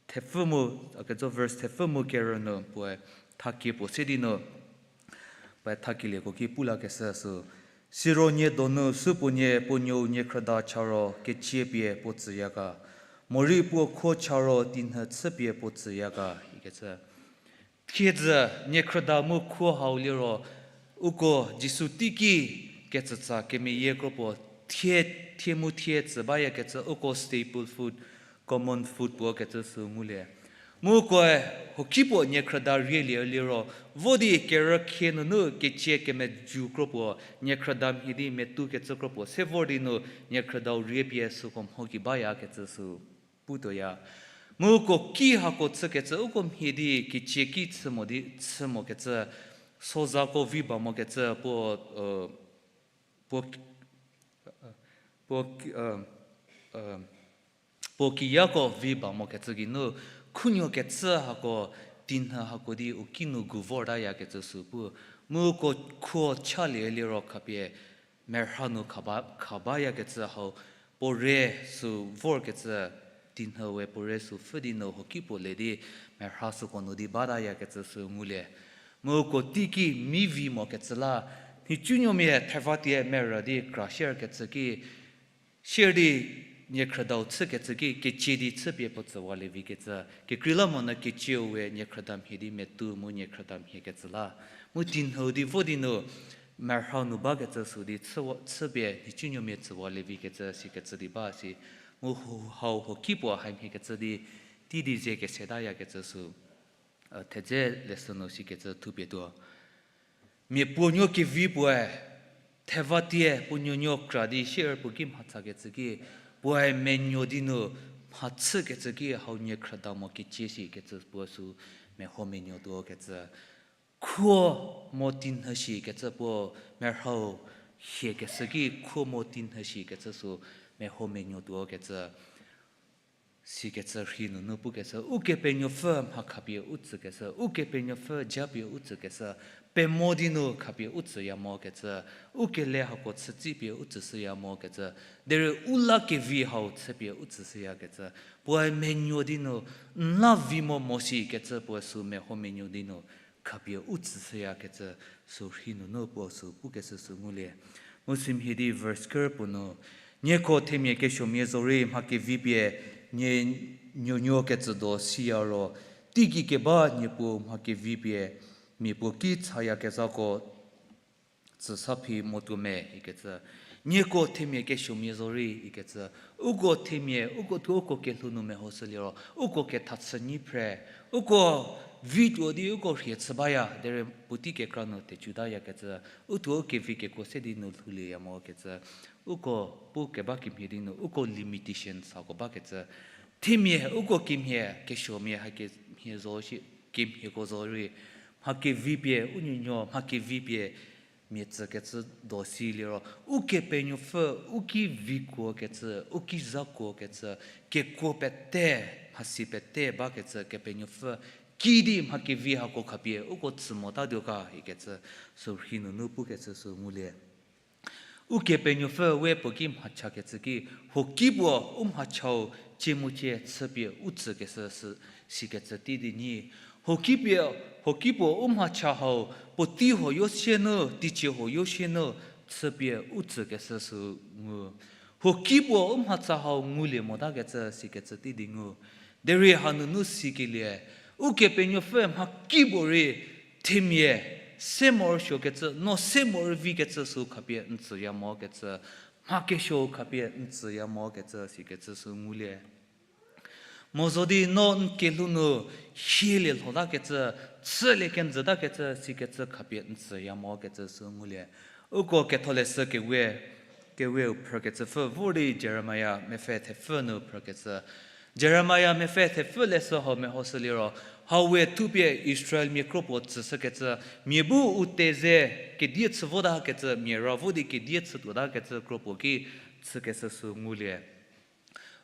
thepfü mu, a ketso verse thepfü mu kerü nu puoe thakie puo se di nu, puoe thakielieko ki pu lakeshü sü, siro nie donu supuonie puo nuou niekhrüda cha ro kecie pie puo tsüya ga, morei puo khuo cha ro tinyhü chüpie puo tsüya ga ikecü. Thiedzü niekhrüda mu khuo hau liro, uko Jisu teiki ketsütsa kemeyie kropuo, thie, thie mu thie tsü bayakecü uko staple food, common food puo kecü sü ngulie. Mu ukoe hokipuo niekhrüda rielie liro, vo di kerükhie nunu kecie kemeju kropuo, niekhrüda mhie di metukecü kropuo se vor di nu niekhrüdau rie pie süko mho gei bayakecü sü putuoya. Mu uko ki hako chükecü uko mhie di kecie ki chü mo di, chü mokecü, sozako vi ba mokecü, puo, puo, puo, puo kiyako vi ba mokecü geinu, khunuokecü hako, tinyhü hako di u ki nu gu vortayakecü sü pu. Mu uko khuo chalie liro khapie, merha nu khaba, khabayakecü hau, puo re sü vorkecü, tinyhü we puo re sü pfhü di nu hokipuo le di, merha süko nu di batayakecü sü ngulie. Mu uko teiki mi vi mokecü la, nhicunuomia thevatie merü di kra sierkecü ki, sier di niekhrüdau chükecü ki, kecie di chüpie puo tsüwalie vikecü. Kekreilamonyü kecieu we niekhrüda mhie di metu mu niekhrüda mhiekecü la. Mu tinyhü di vo di nu, merha nu bakecü sü di chüwa, chüpie nhicunuomia tsüwalie vikecü sikecü di ba si. Mu hu-, hau hokipuo hai mhiekecü di, tei di ze kesetayakecü sü, thedze lesson nu sikecü thupie tuo. Mia puo nuo kevi puoe, thevatie puo nuonuo kra di sier puo ki mhathakecü ki, puoe menuo di nu mhachükecü ki hau niekhrüda mo kecie sikecü puo sü meho menuo tuokecü. Khuo mo tinyhü shikecü puo merhau hiekeshü ki khuo mo tinyhü shikecü sü meho menuo tuokecü. Sikecü rhei nunu pukeshü, Ukepenuopfü mha khapie u tsükeshü, Ukepenuopfü japie u tsükeshü, pemo di nu khapie u tsüya mokecü, u kele hako chütsipie u tsüshüya mokecü, derei u la kevi hau chüpie u tsüshüyakecü, puoe menuo di nu, n la vi mo mo sikecü puoe sü meho menuo di nu, khapie u tsüshüyakecü, sü rhei nunu puo sü pukeshü sü ngulie. Mu simhie di verse ker puo nu, Nieko themia kesuomia zorei mha kevipie nie nuonuo kecü do siya ro, teigei keba Niepuu mha kevipie mia puo ki chayakezhako tsüsa phi motuo me ikecü. Nieko themia kesuomia zorei ikecü. Uko themia, uko thuo uko kelhou nu mehoshü liro, uko ketha chü nyi phre, uko vi tuo di uko rhie chü baya, derei puotei kekra nu thechütayakecü, uthuo u kevi kekuo se di nu lhoulieya mokecü, uko pu keba kemhie di nu, uko limitations hako bakecü. Themia, uko kemhie, kesuomia hakemhie zo shi, kemhieko zorei, mha kevipie, u nuonuo, mha kevipie, mia tsükecü do si liro, Ukepenuopfü, u ki vikuokecü, u ki zakuokecü, kekuo pete, mhasi pete bakecü, Kepenuopfü, kidi mha kevi hako khapie, uko tsü motatuo ga ikecü, sü rhi nunu pukecü sü ngulie. Ukepenuopfü we puo ki mhachakecü ki, huoki puo u mhachau cie mu cie chüpie u tsükeshü sü, sikecü tei di nyi. Huoki pie, huoki puo u mhacha hau, puotei huoyo sie nu, teicie huoyo sie nu, chüpie u tsükeshü sü ngu. Huoki puo u mhatsa hau ngulie motakecü sikecü tei di ngu. Derei hanunu sikelie, Ukepenuopfü mhakipuorei themia se morosuokecü, no se morüvikecü sü khapie n tsüya mokecü, mha kesuo khapie n tsüya mokecü sikecü sü ngulie. Mo zo di no n kelhou nu hielie lhotakecü, chülie kenjütakecü sikecü khapie n tsüya mokecü sü ngulie. Uko ketholeshü kewe, keweu phrükecüpfü vor di Jeremia mepfü thepfü nu phrükecü. Jeremia mepfü thepfü leshü hau mehoshü liro, hau we thupie Israelmia kro puo tsüshükecü, mia bu u teze kedie chü votakecü, mia ra vo di kedie chütuotakecü kro puo ki chükeshü sü ngulie.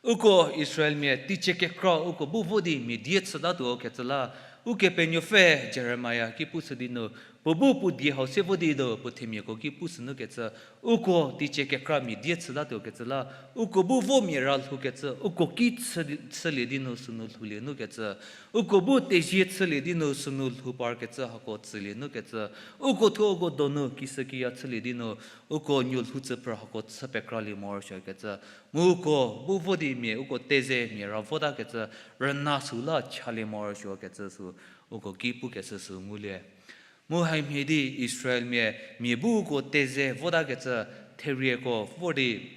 Uko Israelmia teicie kekra uko bu vo di mia die chütatuo kecü la, Ukepenuopfü Jeremia ki pushü di nu, puo bu puo die hau se vo di nu puo themiako ki pushünukecü, uko teicie kekra mia die chütatuo kecü la, uko bu vo mia ra lhoukecü, uko ki chü-, chülie di nu sünu lhoulie nukecü, uko bu tezie chülie di nu sünu lhou parkecü hako tsülie nukecü, uko thuo uko donu kishükiya chülie di nu, uko nuo lhou tsüphrü hako chü pekralie morosuokecü, mu uko bu vo di mia uko teze mia ra votakecü, rüna süu la chalie morosuokecü sü, uko ki pukeshü sü ngulie. Mu haimhie di Israelmia, mia bu uko teze votakecü, therieko vor di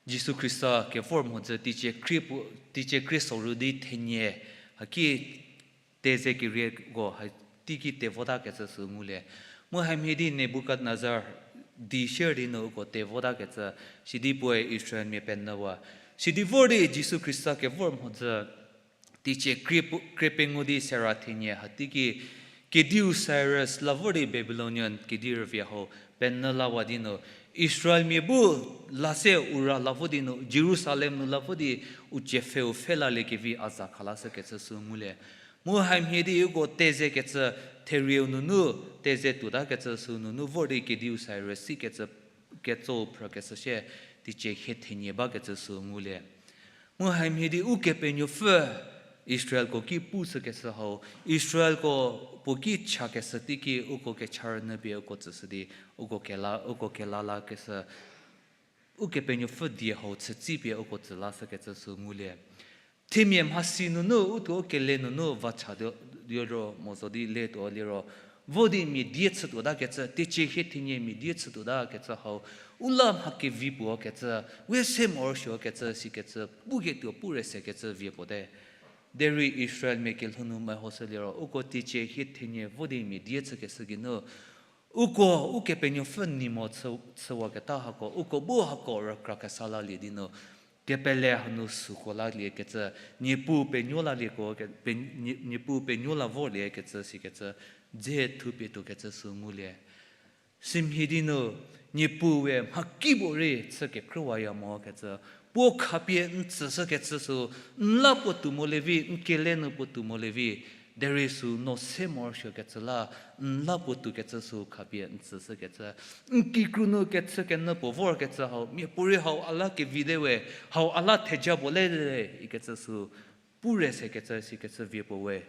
Jisu Khrista kevor mhodzü teicie krie puo, teicie krie soru di thenie, haki teze kerieko ha teiki te votakecü sü ngulie. Mu haimhie di Nebukadnezar di sier di nu uko te votakecü, sidi puoe Israelmia penyüwa. Sidi vor di Jisu Khrista kevor mhodzü teicie krie puo, krie pengou di sera thenie ha teiki, kediu Sirus la vor di Babylonian kedi rüvie hau penyü lawa di nu, Israelmia bu la se u ra la vo di nu, Jerusalem nu la vo di u tsiepfheu pfhe laliekevi a za khalashükecü sü ngulie. Mu haimhie di uko tezekecü therieu nunu, teze tuotakecü sü nunu vor di kediu Sirus sikecü ketso phrükeshü sie teicie hie thenie bakecü sü ngulie. Mu haimhie di Ukepenuopfü Israelko ki pushükeshü hau, Israelko puo ki chakeshü teiki uko kecha rünyü pie uko tsüshü di, uko kela, uko kela lakeshü, Ukepenuopfü die hau chütsipie uko tsü lashükecü sü ngulie. Themia mhasi nunu, uthuo kele nunu vacha di, di ro mo zo di le tuo liro, vo di mia die chütuotakecü, teicie hie thenie mia die chütuotakecü hau, u la mha kevi puo kecü, we se morosuokecü sikecü, puketuo pure sekecü vie puo te. Derei Israelmia kelhou nu mehoshü liro, uko teicie hie thenie vo di mia die chükeshü geinu, uko Ukepenuopfü nei mo chü, chüwaketa hako, uko bu hako rükra kesa lalie di nu, kepele hanu süko laliekecü, Niepuu penuo lalieko ke-, pe-, Nie-, Niepuu penuo la vorliekecü sikecü, dze thupie tuokecü sü ngulie. Simhie di nu, Niepuu we mhakipuorei chü kekrüwaya mokecü, puo khapie n tsüshükecü sü, n la puotou molevi, n kele nu puotou molevi, derei sü no se morosuokecü la, n la puotoukecü sü khapie n tsüshükecü, n kikru nu kechükenyü puo vorkecü hau, miapuorei hau a la kevite we, hau a la theja puo le le ikecü sü, pure sekecü sikecü vie puo we.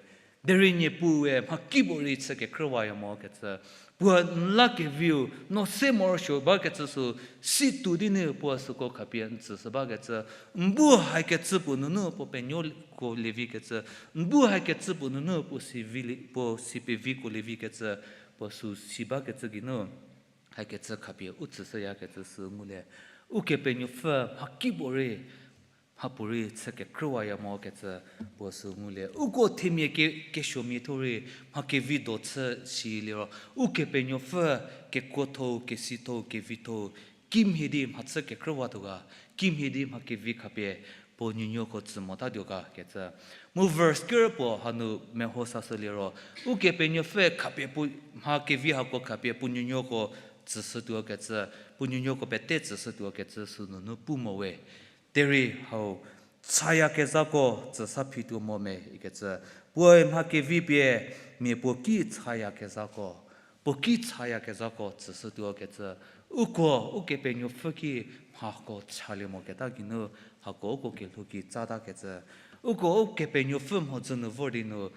Derei Niepuu-e mhakipuorei chü kekrüwaya mo kecü. Puo n la keviu, no se morosuo bakecü sü, si tuo di nu puo süko khapie n tsüshü bakecü. N bu hakecü puo nunu puo penuoko lievi kecü. N bu hakecü puo nunu puo si vi lie, puo si peviko lievi kecü. Puo sü si bakecü geinu. Hakecü khapie u tsüshüyakecü sü ngulie. Ukepenuopfü mhakipuorei, mhapuorei chü kekrüwaya mo kecü puo sü ngulie. Uko themia ke, kesuomia thuo rei mha kevi do chü si liro. Ukepenuopfü kekuotho, kesitho, kevitho. Kimhie di mhachü kekrüwatuo ga. Kimhie di mha kevi khapie puo nuonuoko tsü motatuo ga kecü. Mu verse ker puo hanu meho sashü liro. Ukepenuopfü khapie puo mha kevi hako khapie puo nuonuoko tsüshütuo kecü. Puo nuonuoko pete tsüshütuo kecü sü nunu pu mo we. Derei hau, chayakezhako tsüsa phituo mo me ikecü. Puoe mha kevi pie mia puo ki chayakezhako. Puo ki chayakezhako tsüshütuo kecü. Uko, Ukepenuopfü ki mhako chalie moketa geinu, hako uko kelhou ki tsatakecü. Uko Ukepenuopfü mhodzü nu vor di nu,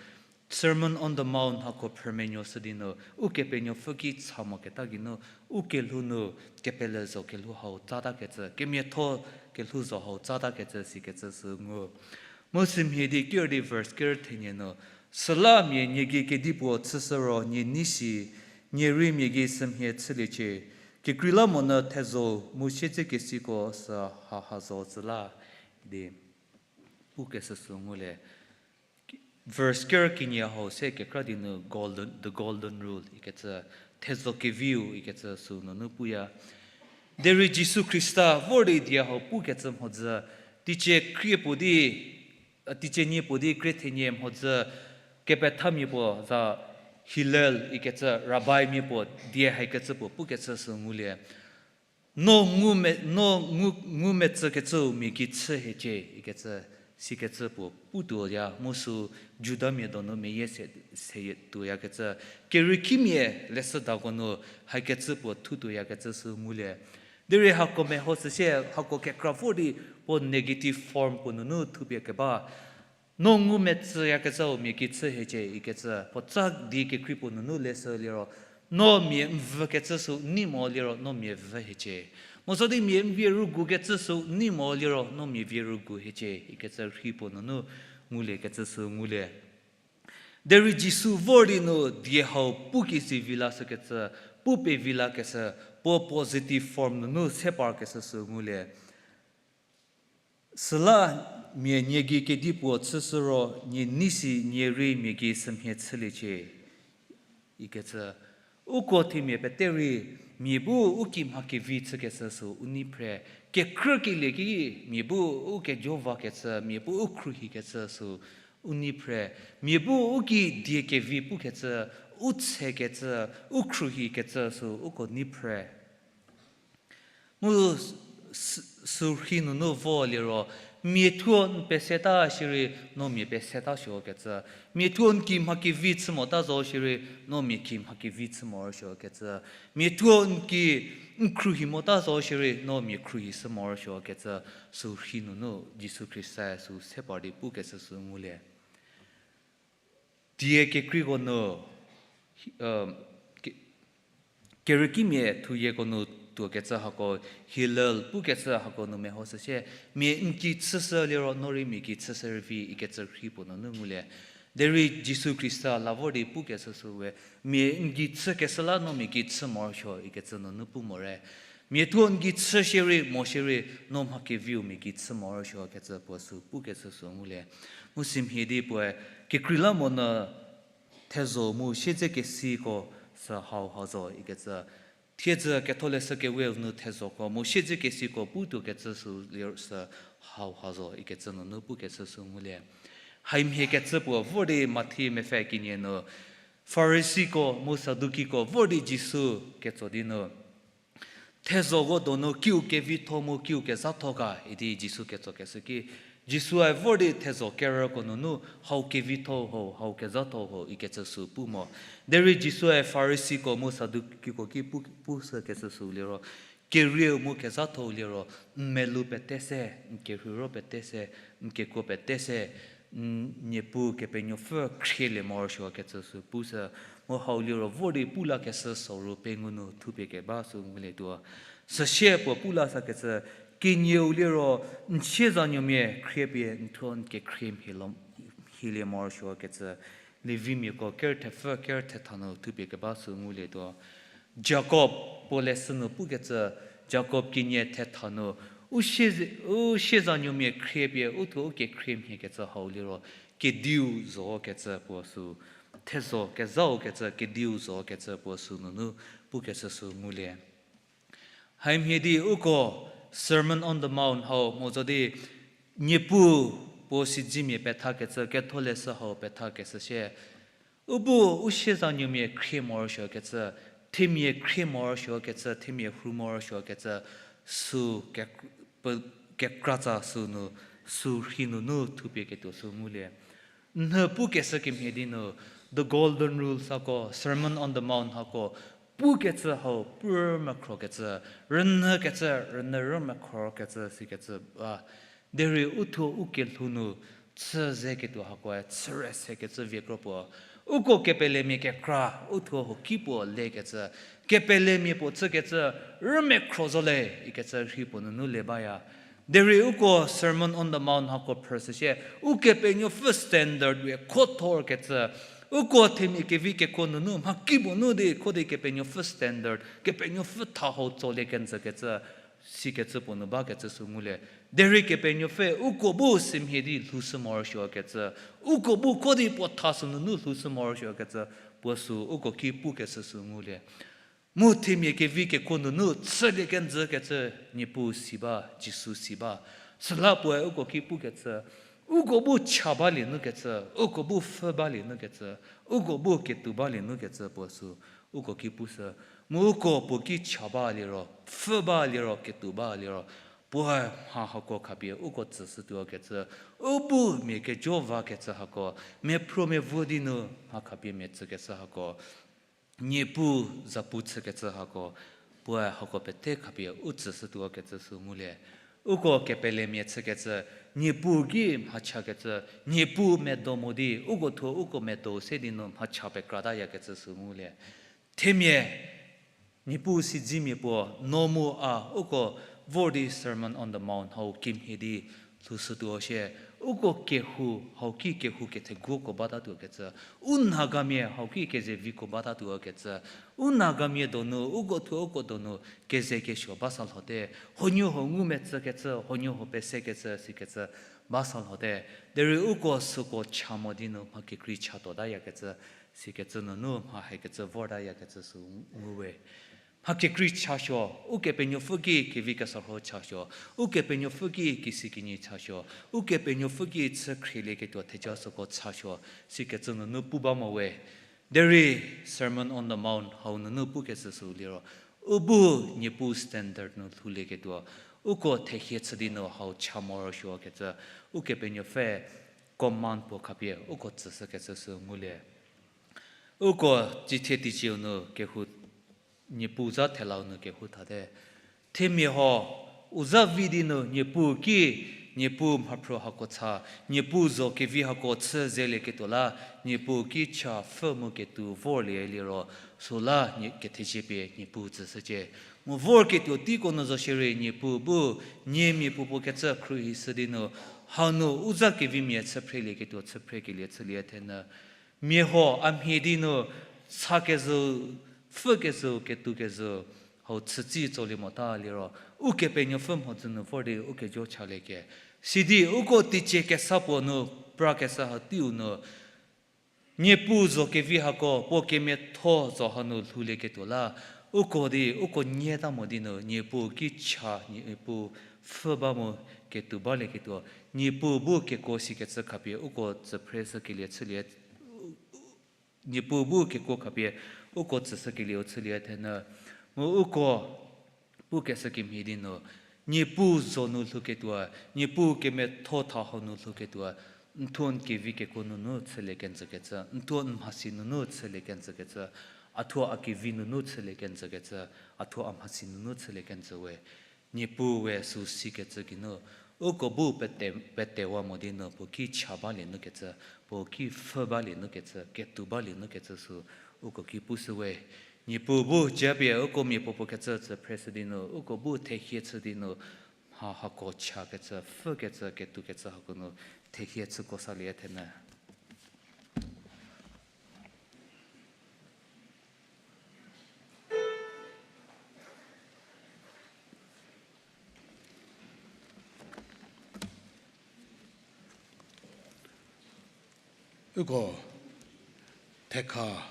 Sermon on the Mount hako phrümenuoshü di nu, Ukepenuopfü ki cha moketa geinu, u kelhou nu, kepele zo kelhou hau tsatakecü, kemiatho kelhou zo hau tsatakecü sikecü sü ngu. Mu sümhie di ker di verse ker thenie nu, süla mia nie gei kedipuo chüshü ro nie nei si, nie rei mia gei sümhie chüliecie. Kekreilamonyü thezho mu siedzekesiko sü haha zo tsü la, di pukeshü sü ngulie. Verse ker kenie hau se kekra di nu golden, the golden rule ikecü, thezho keviu ikecü sü nunu puya. Derei Jisu Khrista vor di die hau pukecü mhodzü, teicie krie puo di, teicie nie puo di krie thenie mhodzü, kepethamia puo za Hillel ikecü, rabbimia puo die haikecü puo pukecü sü ngulie. No ngu me, no ngu, ngumetsükecüu mia gei chü hiecie ikecü, sikecü puo putuoya mu sü Judamia donu meyie se, se tuoyakecü. Keriekimia leshüdako nu haikecü puo thutuoyakecü sü ngulie. Derei hako meho süsie hako kekra vor di puo negative form puo nunu thupie keba. No ngumetsüyakecüu mia ki chü hiecie ikecü, puotsa di kekrei puo nunu leshü liro, no mia n vükecü sü nei mo liro, no mia vü hiecie. Mosa di mia n vie rügukecü sü nei mo liro, no mia vie rügu hiecie ikecü rhi puo nunu nguliekecü sü ngulie. Derei Jisu vor di nu die hau pu ki si vi lashükecü, pu pevi lakeshü, puo positive form nunu se parkeshü sü ngulie. Süla mia nie gei kedipuo chüshü ro, nie nei si nie rei mia gei sümhie chüliecie ikecü. Uko themia pete rei, mia bu u ki mha kevi chükeshü sü u nei phre. Kekrükelie ki, mia bu u kejo vakecü, mia bu u khruohikecü sü u nei phre. Mia bu u ki die kevi pukecü, u tsekecü, u khruohikecü sü uko nei phre. Mu sü, sü rhi nunu vo liro, mia thuo n peseta shierei, no mia peseta suokecü. Mia thuo n ki mha kevi chü mota zo shierei, no mia ki mha kevi chü morosuokecü. Mia thuo n ki n khruohi mota zo shierei, no mia khruohi shü morosuokecü. Sü rhi nunu Jisu Khrista sü se par di pukeshü sü ngulie. Die kekreiko nu, um, ke-, keriekimia thuyieko nu tuokecü hako, Hillel pukecü hako nu mehoshü sie, mia n ki chüshü liro, no rei mia ki chüshü rüvi ikecü rhi puo nunu ngulie. Derei Jisu Khrista la vor di pukeshü sü we, mia n ki chükeshü la no mia ki chü morosuo ikecü nunu pu more. Mia thuo n ki chü shierei, mo shierei, no mha keviu mia ki chü morosuokecü puo sü pukeshü sü ngulie. Mu simhie di puoe, kekreilamonyü thezho mu siedzekesiko sü hauha zo ikecü. Thiedzü ketholeshü kewe nu thezhoko mu siedzekesiko putuokecü sü lir sü hauha zo ikecü nunu pukeshü sü ngulie. Haimhiekecü puo vor di Mathi mepfü kenie nu, Farisiko mu Sadukiko vor di Jisu ketso di nu, thezhoko donu kiu kevitho mu kiu kezhatho ga idi Jisu ketsokeshü ki, Jisue vor di thezho kerüko nunu hau kevitho ho, hau kezhatho ho ikecü sü pu mo. Derei Jisue Farisiko mu Sadukiko ki pu, pushükeshü sü liro, kerieu mu kezhatho liro, n melou pete se, n kerheiro pete se, n kekuo pete se, Niepuu Kepenuopfü khrielie morosuokecü sü pushü, mu hau liro vor di pu lakeshü soru pengou nu thupie keba sü ngulietuo. Süsie puo pu la sakecü, kenieu liro, n siezanuomia khriepie n thuo n kekhrie mhie lo, mhielie morosuokecü, Levimiako ker thepfü ker thetha nu thupie keba sü ngulietuo. Jakob puo leshü nu pukecü, Jakob kenie thetha nu, u sie, u siezanuomia khriepie u thuo u kekhrie mhiekecü hau liro, kediu zokecü puo sü, thezo kezhaukecü, kediu zokecü puo sü nunu pukecü sü ngulie. Haimhie di uko Sermon on the Mount hau mo zo di, Niepuu puo siedzemia pethakecü, ketholeshü hau pethakeshü sie, u bu u siezanuomia khrie morosuokecü, themia khrie morosuokecü, themia rhu morosuokecü, sü kek-, pe-, kekratsa sü nu, sü rhi nunu thupieketuo sü ngulie. Nhü pukeshü kemhie di nu, The Golden Rule hako, Sermon on the Mount hako, pukecü hau pur mekhrokecü, rünyükecü, rünyü rü mekhrokecü sikecü ba. Derei u thuo u kelhou nu, chü zeketuo hakoe, chüre sekecü vie kro puo. Uko kepelemia kekra, u thuo huoki puo lekecü, kepelemia puo chükecü, rümekhro zo le, ikecü rhi puo nunu le baya. Derei uko Sermon on the Mount hako phrüshü sie, Ukepenuopfü standard we khothorkecü, uko themia kevi kekuo nunu mhakipuo nu di kho di Kepenuopfü standard, Kepenuopfü tha hau tsolie kenjükecü, sikecü puo nu bakecü sü ngulie. Derei Kepenuopfü uko bu simhie di lhoushü morosuokecü, uko bu kho di puo tha sü nunu lhoushü morosuokecü, puo sü uko ki pukeshü sü ngulie. Mu themia kevi kekuo nunu chülie kenjükecü, Niepuu si ba, Jisu si ba. Süla puoe uko ki pukecü, uko bu cha balie nukecü, uko bu pfhü balie nukecü, uko bu ketou balie nukecü puo sü uko ki pushü. Mu uko puo ki cha ba liro, pfhü ba liro, ketou ba liro, puoe mha hako khapie uko tsüshütuokecü, u bu mia kejo vakecü hako, mia phromia vo di nu mha khapie mia tsükeshü hako, Niepuu zapu chükecü hako, puoe hako pete khapie u tsüshütuokecü sü ngulie. Uko kepelemia chükecü, Niepuu ki mhachakecü, Niepuu medo mo di, uko thuo uko medo se di nu mhacha pekratayakecü sü ngulie. Themia, Niepuu siedzemia puo, no mu a, uko vor di Sermon on the Mount hau kimhie di lhoushütuo shie, uko kehou, hau ki kehou ketheguoko batatuokecü, u Nagamia hau ki kezeviko batatuokecü, u Nagamia donu, uko thuo uko donu, kezekesuo ba sa lhote, huonuo huo ngumetsükecü, huonuo huo pesekecü, sikecü, ba sa lhote, derei uko süko cha mo di nu mha kekrei cha tuotayakecü, sikecü nunu mha hekecü vortayakecü sü ngu we. Mha kekrei chasuo, Ukepenuopfü ki kevi kesarho chasuo, Ukepenuopfü ki kisikinyi chasuo, Ukepenuopfü ki chü khrielieketuo theja süko chasuo, sikecü nunu pu ba mo we. Derei Sermon on the Mount hau nunu pukecü sü liro, u bu Niepuu standard nu lhoulieketuo, uko thehie chü di nu hau cha morosuokecü, Ukepenuopfü command puo khapie uko tsüshükecü sü ngulie. Uko tsithie teicieu nu kehou, Niepuu za thelau nu kehou thate. Themia ho, u za vi di nu Niepuu ki, Niepuu mhaphruo hako cha, Niepuu zo kevi hako chü zelieketuo la, Niepuu ki cha pfhü mu ketou vorlie liro, süla kethezie pie Niepuu tsüshücie. Mu vorketuo teiko nu zo shierei Niepuu bu, niemia puopuo kecü khruohishü di nu, hanu u za kevimia chü phrelie ketuo chü phrekelie chülie thenyü. Mia huo a mhie di nu, cha kezhü, pfhü kezhü, ketou kezhü, hau chütsi tsolie mota liro, Ukepenuopfü mhodzü nu vor di u kejo chalie ke. Sidi uko teicie kesa puo nu, pra kesa ha teiu nu, Niepuu zo kevi hako, puo kemiatho zo hanu lhoulieketuo la, uko di, uko nieta mo di nu, Niepuu ki cha, Niepuu pfhü ba mu ketou balieketuo, Niepuu bu kekuo sikecü khapie uko tsü phreshükelie chülie, Niepuu bu kekuo khapie uko tsüshükelieu chülie thenyü, mu uko pukeshü kemhie di nu, Niepuu zo nu lhouketuo, Niepuu kemiatho tha hau nu lhouketuo, n thuo n kevi kekuo nunu chülie kenjükecü, n thuo n mhasi nunu chülie kenjükecü, a thuo a kevi nunu chülie kenjükecü, a thuo a mhasi nunu chülie kenjü we. Niepuu we sü sikecü geinu, Uko bu pete, petewa mo di nu, puo ki cha balie nu kecü, puo ki pfhü balie nu kecü, ketou balie nu kecü sü, uko ki pushüwe. Niepuu bu japie uko mia puopuo kecü tsü phreshü di nu, uko bu thehie chü di nu, mha hako cha kecü, pfhü kecü, ketou kecü hako nu, thehie chüko salie thenyü. Uko thekha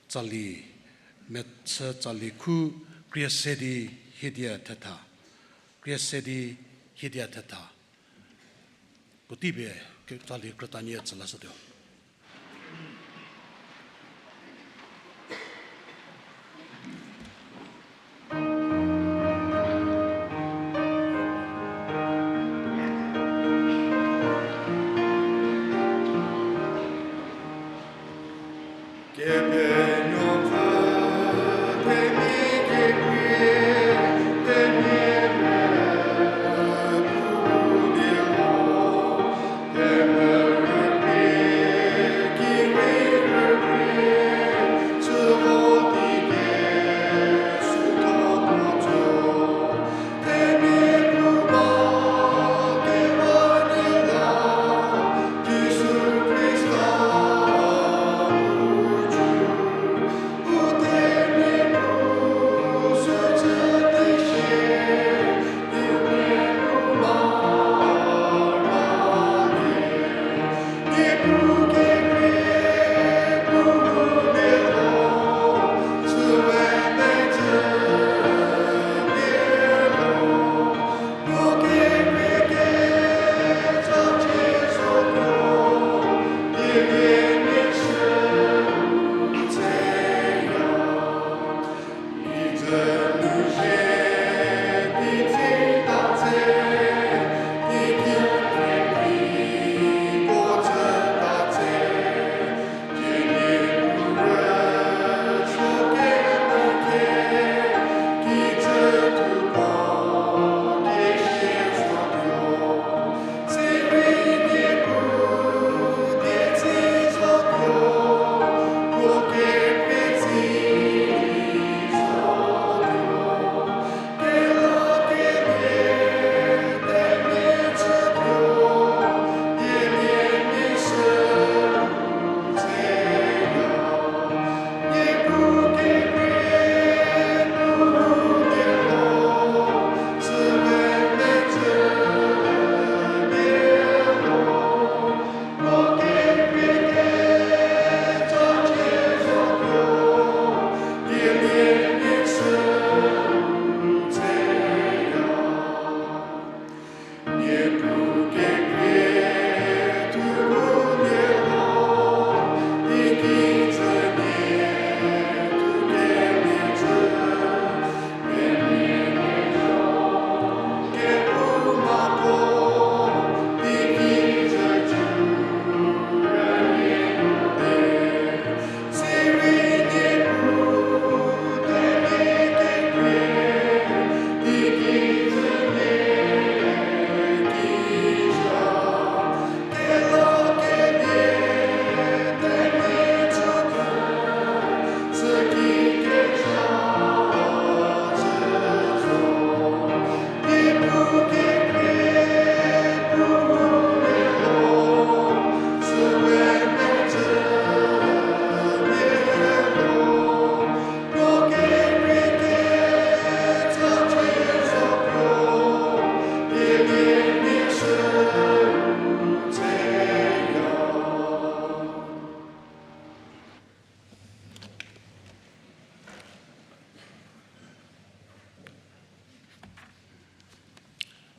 tsali, mechü tsali khu krie se di hiedia thetha, krie se di hiedia thetha. Puotei pie ke-, tsali krütanie tsü lashütuo.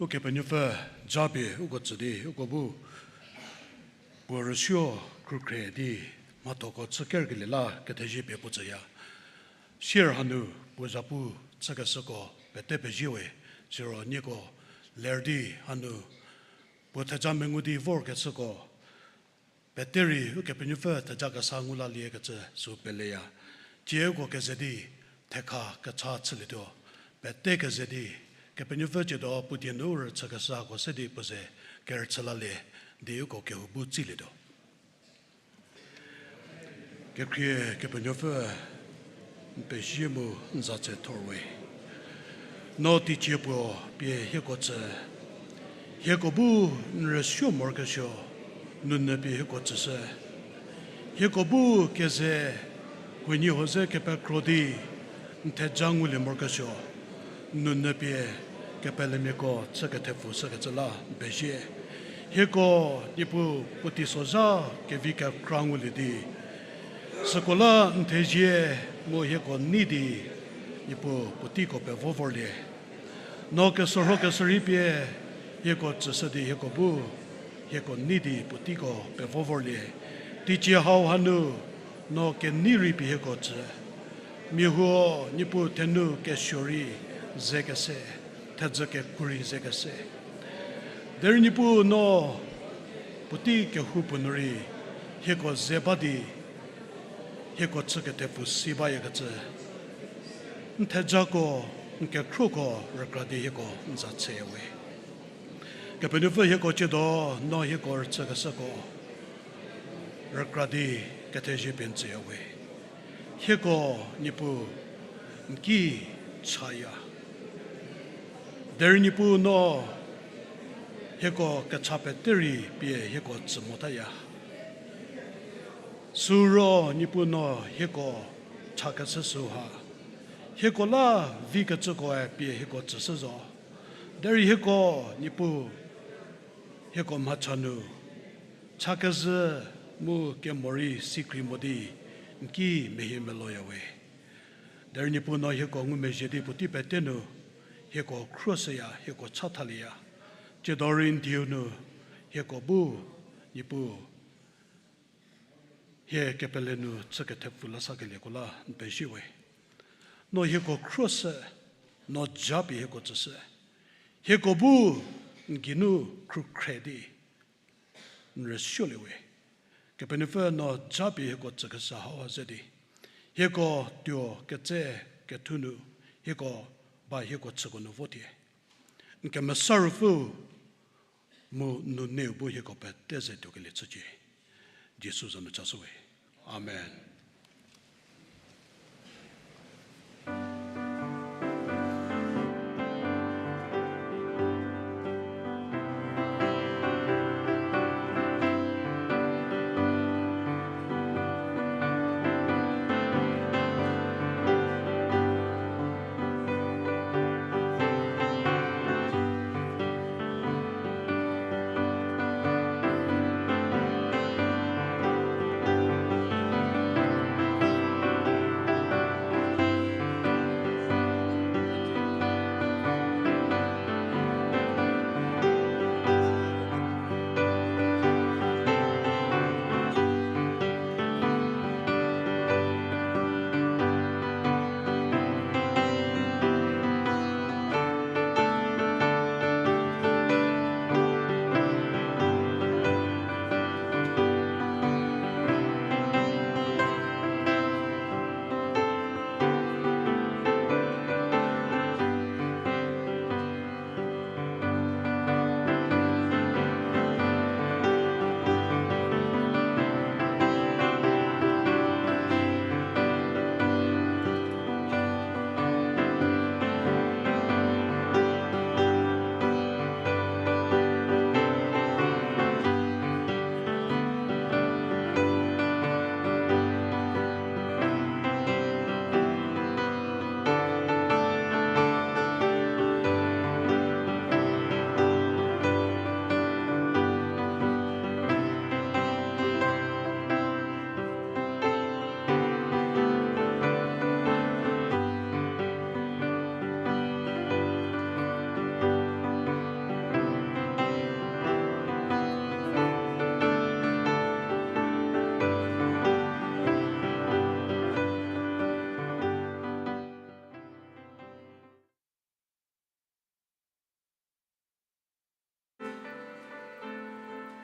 Ukepenuopfü japie uko tsü di, uko bu puo rüsuo khrükhre di mhathoko chü kerkelie la kethezie pie puo tsüya. Sier hanu puo zapu chükeshüko pete pezie we, siro nieko ler di hanu puo theja mengu di vorkeshüko pete rei Ukepenuopfü theja kesa ngu laliekecü sü peleya. Tsie uko keze di thekha kecha chülietuo, pete keze di Kepenuopfü tsiedo puo die nu rüchükeshüko se di puo ze kerüchü lalie di uko kehou bu tsilietuo. Kekhrie Kepenuopfü, n pezie mu n za tse thorwe. No teicie puo pie hieko tsü, hieko bu n rüsuo morokesuo, nounyü pie hieko tsüshü. Hieko bu keze huoniehuo ze kepekro di n theja ngulie morokesuo, nounyü pie kepelemiako chü kethepfu shükecü la n pezie. Hieko Niepuu puotei sozha kevi kekra ngulie di, süko la n thezie mu hieko nei di, Niepuu puoteiko pevo vorlie. No kesorho kesorei pie hieko tsüshü di hieko bu hieko nei di puoteiko pevo vorlie. Teicie hau hanu no kenei rei pie hieko tsü. Mia huo Niepuu thenu kesuo rei ze kese, thedzü keku rei ze kese. Derei Niepuu no puotei kehoupuo nu rei hieko ze ba di, hieko chü kethepfu si bayakecü, n thejako, n kekhroko rükra di hieko n za tseyawe. Kepenuopfü hieko tsiedo, no hieko rüchükeshüko rükra di kethezie pie n tsüyawe. Hieko Niepuu n ki chaya. Derei Niepuu no hieko kecha pete rei pie hieko tsü motaya. Süu ro Niepuu no hieko chakeshü süu ha, hieko la vikecükoe pie hieko tsüshü zo. Derei hieko Niepuu, hieko mhacha nu chakezhü mu kemorei sikrei mo di n ki mehie meloyawe. Derei Niepuu no hieko ngumezhie di puotei pete nu hieko khruoshüya, hieko chathalieya. Tsiedo rei n dieu nu hieko bu Niepuu hie kepele nu chü kethepfu la sakelieko la n pezie we. No hieko khruoshü, no japie hieko tsüshü. Hieko bu n geinu khrükhre di n rüsuoliewe. Kepenuopfü no japie hieko tsükeshü hau ha ze di, hieko tuo ketse kethu nu hieko ba hieko chüko nu votie. N kemesa Ruopfü mu n nuneu bu hieko pete ze tuokelie chücie. Jisu za nu chashüwe. Amen.